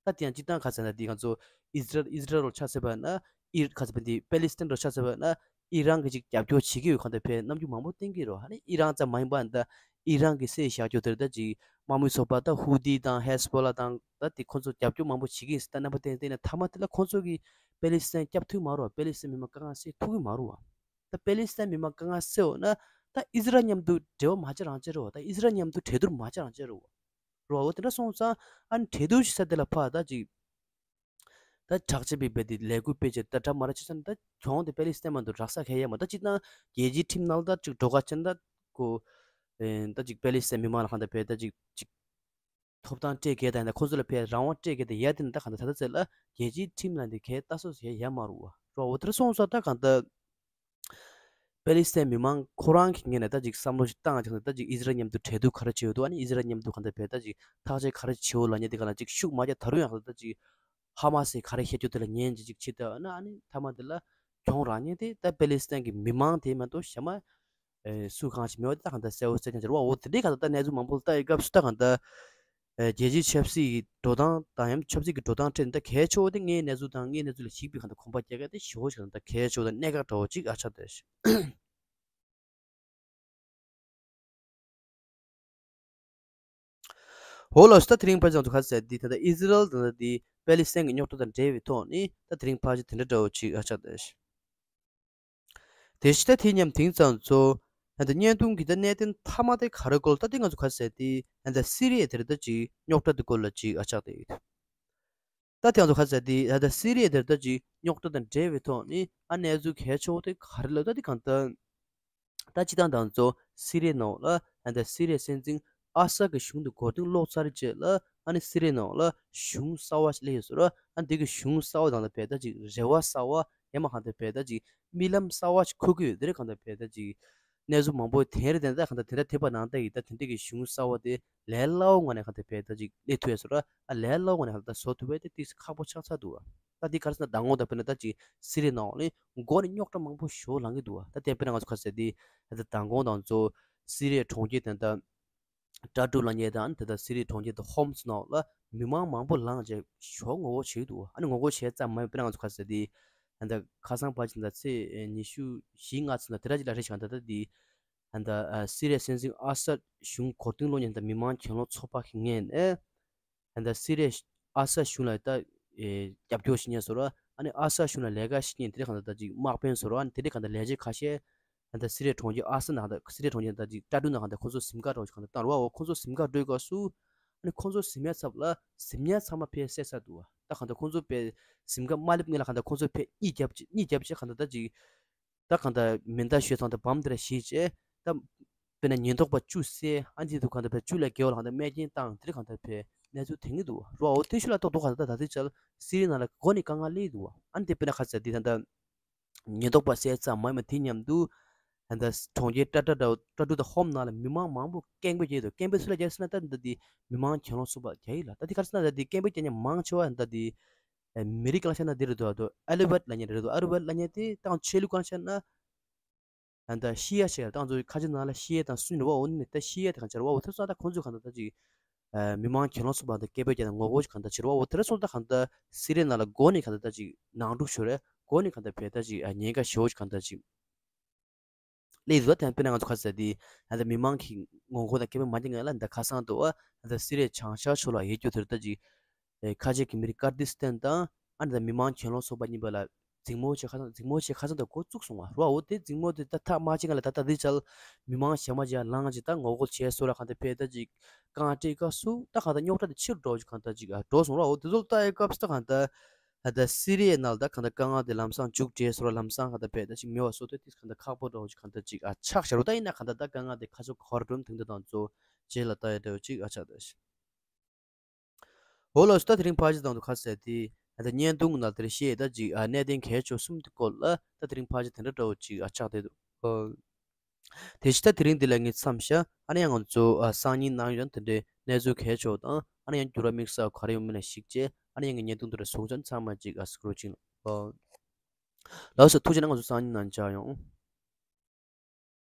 ད་དེ་ཡང་སྤྱིར་བཏང་ག་ཟེར་ན་འདི་ང་ཚོ་ཨི་ཟི་རལ་ཨི་ཟི་རལ་རོ་ཆ་ཟེར་བ་ན་ཨི་ག་ཟེར་བ་འདི་པེ་ལི་སི་ཐན་རོ་ཆ་ཟེར་བ་ན་ཨི་རན་གྱི་ཅིག་རྒྱབ་སྐྱོར་བྱེད་ཀྱི་ཡོད་གང་ལྟར་བས་རྣམ་འགྱུར་མང་པོ་བསྟན་གྱི་རོ། ཨ་ནི་ཨི་རན་ཙམ་མ་ཡིན་པ་འདི་ཨི་རན་གྱི་སྲིད་བཞག་རྒྱུ་དེར་ད་ཅིག་དམག་མི་ཚོགས་པ་ད་ཧུ་ཏི་དང་ཧེ་སི་བྷོ་ལ་དང་ད་དེ་ཁོ་ཚོ་རྒྱབ་སྐྱོར་མང་པོ་བྱེད་ཀྱི་ཡིན་ཟེར་ད་རྣམ་པ་བསྟན་བསྟན་ནས་མཐའ་མ་དེ་ལ་ཁོ་ཚོ་གིས་པེ་ལི་སི་ཐན་སྐྱོབ་ཐུབ་མ་རོ། པེ་ལི་སི་ཐན་མི་མང་དཀའ་ངལ་སེལ་ཐུབ་ཀྱི་མ་རོ་བ། ད་པེ་ལི་སི་ཐན་མི་མང་དཀའ་ངལ་སེལ་འོ་ན་ད་ཨི་ཟི་རལ་མཉམ་དུ་འབྲེལ་བ་མ་བྱེད་རང་བྱེད་རོ། ད་ཨི་ཟི་རལ་མཉམ་དུ་གྲོས་བསྡུར་མ་བྱེད་རང་བྱེད་རོ། རོ་འོ་དེ་འདྲ་སོང་ཙང་ཨ་ནི་གྲོས་བསྡུར་ཞིག་ས་དེ་ལ་ཕར་ད་ཅིག་ད་དྲག་ཆེ་བའི་བས་དེ་ལས་འགུལ་སྤེལ་བྱས་ད་དྲག་མ་ར་ཆེ་ས་ནི་ད་གྱོང་དེ་པེ་ལི་སི་ཐན་མ་གཏོགས་རག་ས་གང་ཡང་མ། ད་སྤྱིར་བཏང་རྒྱལ་སྤྱིའི་ཁྲིམས་ནང་ལ་ད་ཅིག་འགྲོ་ཁ་ཅན་ད་ཁོ་ཨེ་ད་ཅིག་པེ་ལི་སི་ཐན་མི་མང་ལ་གང་ལྟར་བས་ད་ཅིག་ཅིག་ཐོབ་ཐང་སྤྲད་གལ་ད་ཡིན་ད་ཁོ་ཚོ་ལ་བས་རང་དབང་སྤྲད་གལ་ད་ཡ་དེ་ནི་ད་གང་ལྟར་ད་ལྟ་ཚེ་ལ་རྒྱལ་སྤྱིའི་ཁྲིམས་ལ་འདི་གལ་ལྟ་སོ་སོ་ཡ་ཡ་མ་རུ་བ་རོ། འོ་དེ་འདྲ་སོང་ཙང་ད་གང་ལྟར་པེ་ལི་སི་ཐན་མི་མང་ཁོ་རང་གི་ངོས་ནས་ད་ཅིག་བསམ་བློ་ཞིག་བཏང་ཅིག་ད་ཅིག་ཨི་ཟི་རལ་མཉམ་དུ་གྲོས་བསྡུར་ག་རེ་བྱེད་འོ་འདུག་ཨ་ནི་ཨི་ཟི་རལ་མཉམ་དུ་གང་ལྟར་བས་ད་ཅིག་ཐག་གཅོད་ག་རེ་བྱེད་འོ་ལབ་མཁན་དེ་ག་ལ་ཅིག་ཤུགས་མ་རྒྱག་ད་རུང་ཡང་ད་ཅིག་ཧ་མ་སི་ག་རེ་བཤད་རྒྱུ་དེ་ལ་ཉན་ཅིག་ཅིག་བྱེད་ད་ཨ་ན་ཨ་ནི་མཐའ་མ་དེ་ལ་གྱོང་རག་མཁན་དེ་ད་པེ་ལི་སི་ཐན་གྱི་མི་མང་དེ་མ་གཏོགས་གཞན་མ་ཨེ་སུ་གང་ཞིག་མེད་པ་དེ་ད་གང་ལྟར་གསལ་པོ་གསལ་རྐྱང་ཅིག་རེད་བ། འོ་དེ་འདྲའི་གང་ལྟར་ད་གནས་ཚུལ་མང་པོ་ལ་ལྟ་ཡི་སྐབས་སུ་ད་གང་ལྟར་ཨེ་རྒྱལ་སྤྱིའི་ཆབ་སྲིད་ཀྱི་འགྲོ་སྟངས་དང་ཡང་ཆབ་སྲིད་ཀྱི་འགྲོ་སྟངས་ཁྲོད་ནས་ད་གལ་ཆེ་བོ་དེ་དངོས་གནས་ཚུལ་དང་དངོས་གནས་ཚུལ་ལ་གཞིགས་པའི་གང་ལྟར་གོམ་པ་རྒྱག་མཁན་དེ་ཞེ་པོ་ཞིག་ད་གལ་ཆེ་བོ་དང་གནད་འགག་འདྲ་བོ་ཅིག་ཨ་ཆགས་བསྡད་ཤག་འོ་ལགས་སོ། ད་དེ་རིང་ཕལ་ཆེར་ང་ཚོ་ག་རེ་ཟེར་དེ། ད་ལྟ་ཨི་ཟི་རལ་དང་ད་དེ་པེ་ལི་སི་ཐན་གྱི་རྙོག་དྲ་དང་འབྲེལ་བའི་ཐོག་ནས་ད་དེ་རིང་ཕལ་ཆེར་དེ་འདྲ་འདྲ་བོ་ཅིག་ཨ་ཆགས་བསྡད་ཤག་དེ་ཕྱི་ད་དེ་མཉམ་དེང་ཙམ་ཚོ་ད་ལྟ་བརྙན་ཐུང་གི་ད་གནད་དོན་མཐའ་མ་དེ་ག་རེ་སྐོར། ད་དེ་ང་ཚོ་ག་རེ་ཟེར་དེ་ད་ལྟ་སི་རི་ཡ་དེར་ད་ཅིག་རྙོག་དྲ་དེ་སྐོར་ལ་ཅིག་ཨ་ཆགས་བསྡད་ཡོད། ད་དེ་ང་ཚོ་ག་རེ་ཟེར་དེ་ད་ལྟ་སི་རི་ཡ་དེར་ད་ཅིག་རྙོག་དྲ་དང་འབྲེལ་བའི་ཐོག་ནས་ཨ་གནས་ཚུལ་གལ་ཆེ་བོ་དེ་ག་རེ་ལབ། ད་དེ་གང་ལྟར་ད་སྤྱིར་བཏང་ད་ང་ཚོ་སི་རི་ཡའི་ནང་ལ་ད་ལྟ་སི་རི་ཡའི་སྲིད་འཛིན་ཨ་སད་ཀྱི་གཞུང་དེ་མགོ་རྟིང་སློག་ཚར་རྗེས་ལ་ཨ་ནི་སི་རི་ཡའི་ནང་ལ་གཞུང་གསར་བ་ཞིག་སླེབས་ཡོད་ཟེར་ར། ཨ་འདི་གི་གཞུང་གསར་བ་དང་ད་བལ་ད་ཅིག་རེ་བ་གསར་བ་ཡང་མ་གང་ད་བལ་ད་ཅིག་རྨི་ལམ་གསར་བ་ཞིག་འཁོར་གི་ཡོད། དེ་རེད། གང་ད་བལ་ད་ཅིག་གནས་ཚུལ་མང་པོ་དེ་རེད། དེ་ད་གང་ད་དེ་འདྲ་ཐེབས་པ་ནང་ད་ཡིན། ད་དེ་འདྲ་གི་གཞུང་གསར་བ་དེ་ལས་སླ་བོ་ངང་ནས་གང་ད་བལ་ད་ཅིག་སླེབས་ཐུབ་ཡོད་ཟེར་ར། ཨ་ལས་སླ་བོ་ངང་ནས་གང་ད་བཟོ་ཐུབ་པ་དེ་ཏིག་ཙམ་ཁག་པོ་ཆགས་ཚར་འདུག་བ། ད་འདི་ག་རེ་ཟེར་ན་མདང་དགོང་ད་དཔེར་ན་ད་ཅིག་སི་རི་ཡའི་ནང་ལ་མགོ་ནས་རྙོག་དྲ་མང་པོ་ཞིག་ལངས་ཀྱི་འདུག་བ། ད་དེ་དཔེར་ན་ང་ཚོ་ག་རེ་ཟེར་དེ་ད་མདང་དགོང་དང་ཚོ་སི་རི་ཡའི་གྲོང་ཁྱེར་དེ་ད་ཏྲ་ཀྲུ་ལབ་མཁན་དང་དེ་ད་སི་རི་ཡའི་གྲོང་ཁྱེར་དེ་ཧོམ་སི་ནང་ལ་མི་མང་མང་པོ་ལངས་བྱས་ཞོགས་ངོ་རྒོལ་བྱེད་ཀྱི་འདུག་བ། ཨ་ནི་ངོ་རྒོལ་བྱས་ཙམ་མ་ཡིན་པར་ང་ཚོ་ག་རེ་ཟེར་དེ་ད་ཁ་སང་ཕལ་ཆེར་ད་ཚེས་ཉི་ཤུ་བཞི་ལྔ་ཚོ་ན་དེ་འདྲ་ཅིག་ལ་རེད་ཤག་ད་ད་དེ་ད་སི་རི་ཡའི་སྲིད་འཛིན་ཨ་སད་གཞུང་མགོ་རྟིང་སློག་མཁན་ད་མི་མང་གྱེན་ལོག་ཚོགས་པ་ཞིག་ངོས་ནས་ད་སི་རི་ཡའི་ཨ་སད་གཞུང་ལ་ད་ཨེ་རྒྱབ་སྐྱོར་བྱེད་མཁན་ཟེར་ར། ཨ་ནི་ཨ་སད་གཞུང་ལ་ལས་ཀ་བྱེད་མཁན་དེ་འདྲ་གང་ད་ད་ཅིག་དམག་དཔོན་ཟེར་ར། ཨ་ནི་དེ་འདྲ་གང་ད་ལས་བྱེད་ཁ་ཤས་ད་སི་རི་ཡའི་གྲོང་ཁྱེར་ཨ་སད་ནང་ད་སི་རི་ཡའི་གྲོང་ཁྱེར་ད་ཅིག་ཏྲ་ཀྲུ་ནང་གང་ད་ཁོ་ཚོ་གཟིམ་ཁ་འདྲ་བོ་ཞིག་གང་ད་བཏང་ར་བ། ཁོ་ཚོ་གཟིམ་ཁ་འགྲོའི་སྐབས་སུ་ཨ་ནི་ཁོ་ཚོ་གཟིམ་ཡ་ཚབ་ལ་གཟིམ་ཡ་ཚང་མ་ཕར་བསད་ཚར་འདུག་བ། ད་གང་ད་ཁོ་ཚོ་ཕར་གཟིམ་ཁ་མ་སླེབས་སྔོན་ལ་གང་ད་ཁོ་ཚོ་ཕར་གཉིད་བརྒྱབ་བྱས་གཉིད་བརྒྱབ་བྱས་གང་ད་ད་ཅིག་ད་གང་ལྟར་མེ་མདའ་ཞོན་ཙང་ད་བམ་དེ་འདྲ་བཞེས་བྱས་ད་དཔེར་ན་ཉེན་རྟོག་པ་བཅུ་བསད། ཨ་འདི་ཚོ་གང་ལྟར་བཅུ་ལས་བརྒལ་བ་ལ་གང་ལྟར་རྨས་སྐྱོན་བཏང་། དེ་འདྲ་གང་ལྟར་བྱས་གནས་ཚུལ་ཐོན་གྱི་འདུག་བ། རོ་འོ་དེ་ཤུ་ལ་ཏོག་ཏོག་གང་ལྟར་ད་ལྟའི་ཆར་སི་རི་ནང་ལ་མགོ་ནས་དཀའ་ངལ་སླེབས་འདུག་བ། ཨ་ནི་དེ་དཔེར་ན་ག་ཚད་འདི་ད་ལྟ་ཉེན་རྟོག་པ་བསད་ཙམ་མ་ཡིན་པ་དེ་མཉམ་དུ་ད་ལྟ་གྲོང་ཁྱེར་ཏྲ་ཏྲ་ཏྲ་ཏྲ་ཏྲུ་དང་ཧོམ་ནང་ལ་མི་མང་མང་པོ་སྐད་འབོད་བྱས་འདུག་སྐད་འབོད་སུ་ལ་རྒྱག་ཟེར་ན་ད་ད་འདི་མི་མང་གྱེན་ལོག་ཚོགས་པ་རྒྱག་ཡིན་ལ། ད་འདི་ག་རེ་ཟེར་ན་ད་འདི་སྐད་འབོད་རྒྱག་མཁན་མང་ཆེ་བ་ད་འདི་མི་རིགས་གང་ཆ་ན་འདི་རེད་འདུག་ཨ་དོ་ཨ་ལི་བད་ལབ་མཁན་རེད་འདུག་ཨ་ལི་བད་ལབ་མཁན་དེ་ད་ཆོས་ལུགས་གང་ཆ་ན་ད་ལྟ་ཤི་ཡ་ཆེ་ད་ང་ཚོ་ཁ་ཆེ་ནང་ལ་ཤི་ཡ་དང་སུན་རེད་བ། འོ་ནི་ད་ཤི་ཡ་དེ་གང་ཆ་རེད་བ། འོ་དེ་སོང་ད་ཁོང་ཚོས་གང་ལྟར་ད་ཅིག་མི་མང་གྱེན་ལོག་ཚོགས་པ་དང་སྐད་འབོད་རྒྱག་ནས་ངོ་རྒོལ་ཞིག་གང་ལྟར་བྱེད་རེད་བ། འོ་དེ་རེད་སོང་ད་གང་ལྟར་སི་རི་ནང་ལ་མགོ་ནས་གང་ལྟར་ད་ཅིག་ནང་འཁྲུག་ཤོར་རེད། མགོ་ནས་གང་ལྟར་བས་ད་ཅིག་ཉེན་ཁ་ཞེ་པོ་ཞིག་གང་ལྟར་ཅིག་ལས་འདུག་དེ་དཔེར་ན་ང་ཚོ་ཁ་ཟེར་དེ་ད་ལྟ་མི་མང་གི་ངོ་རྒོལ་དང་སྐད་འབོད་མ་བྱེད་སྔོན་ལ་ད་ཁ་སང་དུ་ཨ་ད་སི་རི་བྱང་ཤར་ཕྱོགས་ལ་ཡོད་རྒྱུ་དེར་ད་ཅིག་ཁ་ཆེ་གི་མི་རིགས་ཀར་དི་སི་ཐན་དང་ཨ་ནི་ད་མི་མང་གྱེན་ལོག་ཚོགས་པ་གཉིས་པ་ལ་འཛིང་མོ་བྱས་ཁ་སང་འཛིང་མོ་བྱས་ཁ་སང་ད་འགོ་བཙུགས་སོང་བ་རོ། འོ་དེ་འཛིང་མོ་དེ་ད་ཐག་མ་ཆད་སྔོན་ལ་ད་ད་དེ་ཆ་ལ་མི་མང་ཞེ་མ་ཅིག་ལངས་ཅིག་ད་ངོ་རྒོལ་བྱས་སོ་ལ་གང་ད་ཕེ་ད་ཅིག་རྐང་སྤྲད་སྐབས་སུ་ད་གང་ད་རྙོག་དྲ་དེ་ཆེ་རུ་འགྲོ་ཅིག་གང་ད་ཅིག་འགྲོ་སོང་རོ། འོ་དེ་ཚོ་ལ་ལྟ་ཡི་སྐབས་སུ་ད་གང་ད། ད་ལྟ་སི་རི་ཡའི་ནང་ལ་ད་གང་ལྟར་དཀའ་ངལ་དེ་ལམ་སང་མཇུག་བསྒྲིལ་སོང་ར། ལམ་སང་གང་ལྟར་བས་ད་ཅིག་མེད་པ་བཟོ་ཐུབ་དེ་གང་ལྟར་ཁག་པོ་འདྲ་བོ་ཅིག་གང་ལྟར་ཅིག་ཨ་ཆགས་བཞག་རོ། ད་ཡིན་ན་གང་ལྟར་ད་དཀའ་ངལ་དེ་ཁ་ཕྱོགས་ག་པར་འགྲོ་མིན་དེ་འདྲ་དང་ཚོ་རྗེས་ལ་ལྟ་ཡ་འདྲ་བོ་ཅིག་ཨ་ཆགས་ད་ཤི། འོ་ལགས་སོ། ད་དེ་རིང་ཕལ་ཆེར་དང་དུ་ཁ་གསལ་དེ་ད་ལྟ་བརྙན་ཐུང་ནང་དེར་བཤད་ད་ཅིག་ཨ་གནད་དོན་གལ་ཆེ་གསུམ་དེ་སྐོར་ལ་ད་དེ་རིང་ཕལ་ཆེར་དེ་འདྲ་འདྲ་བོ་ཅིག་ཨ་ཆགས་བསྡད་འདུག་དེ་ཕྱི་ད་དེ་རིང་འདི་ལ་ངས་མཚམས་བཞག་ཨ་ནི་ཡང་ང་ཚོ་ཨ་སང་ཉིན་གནངས་ཉིན་དེ་འདྲའི་གནས་ཚུལ་གལ་ཆེ་བ་དང་ཨ་ནི་ཡང་འགྱུར་བ་དམིགས་བསལ་ག་རེ་ཡོང་མིན་ལ་གཞིགས་བྱས་ཨ་ནི་ཡང་ངས་བརྙན་ཐུང་དེ་འདྲ་བཟོ་བྱས་ཚང་མ་ཅིག་ཨ་གཟིགས་རོགས་གྱིས། ལགས་སོ། ཐུགས་རྗེ་གནང་། ང་ཚོ་སང་ཉིན་ནང་མཇལ་ཡོང་།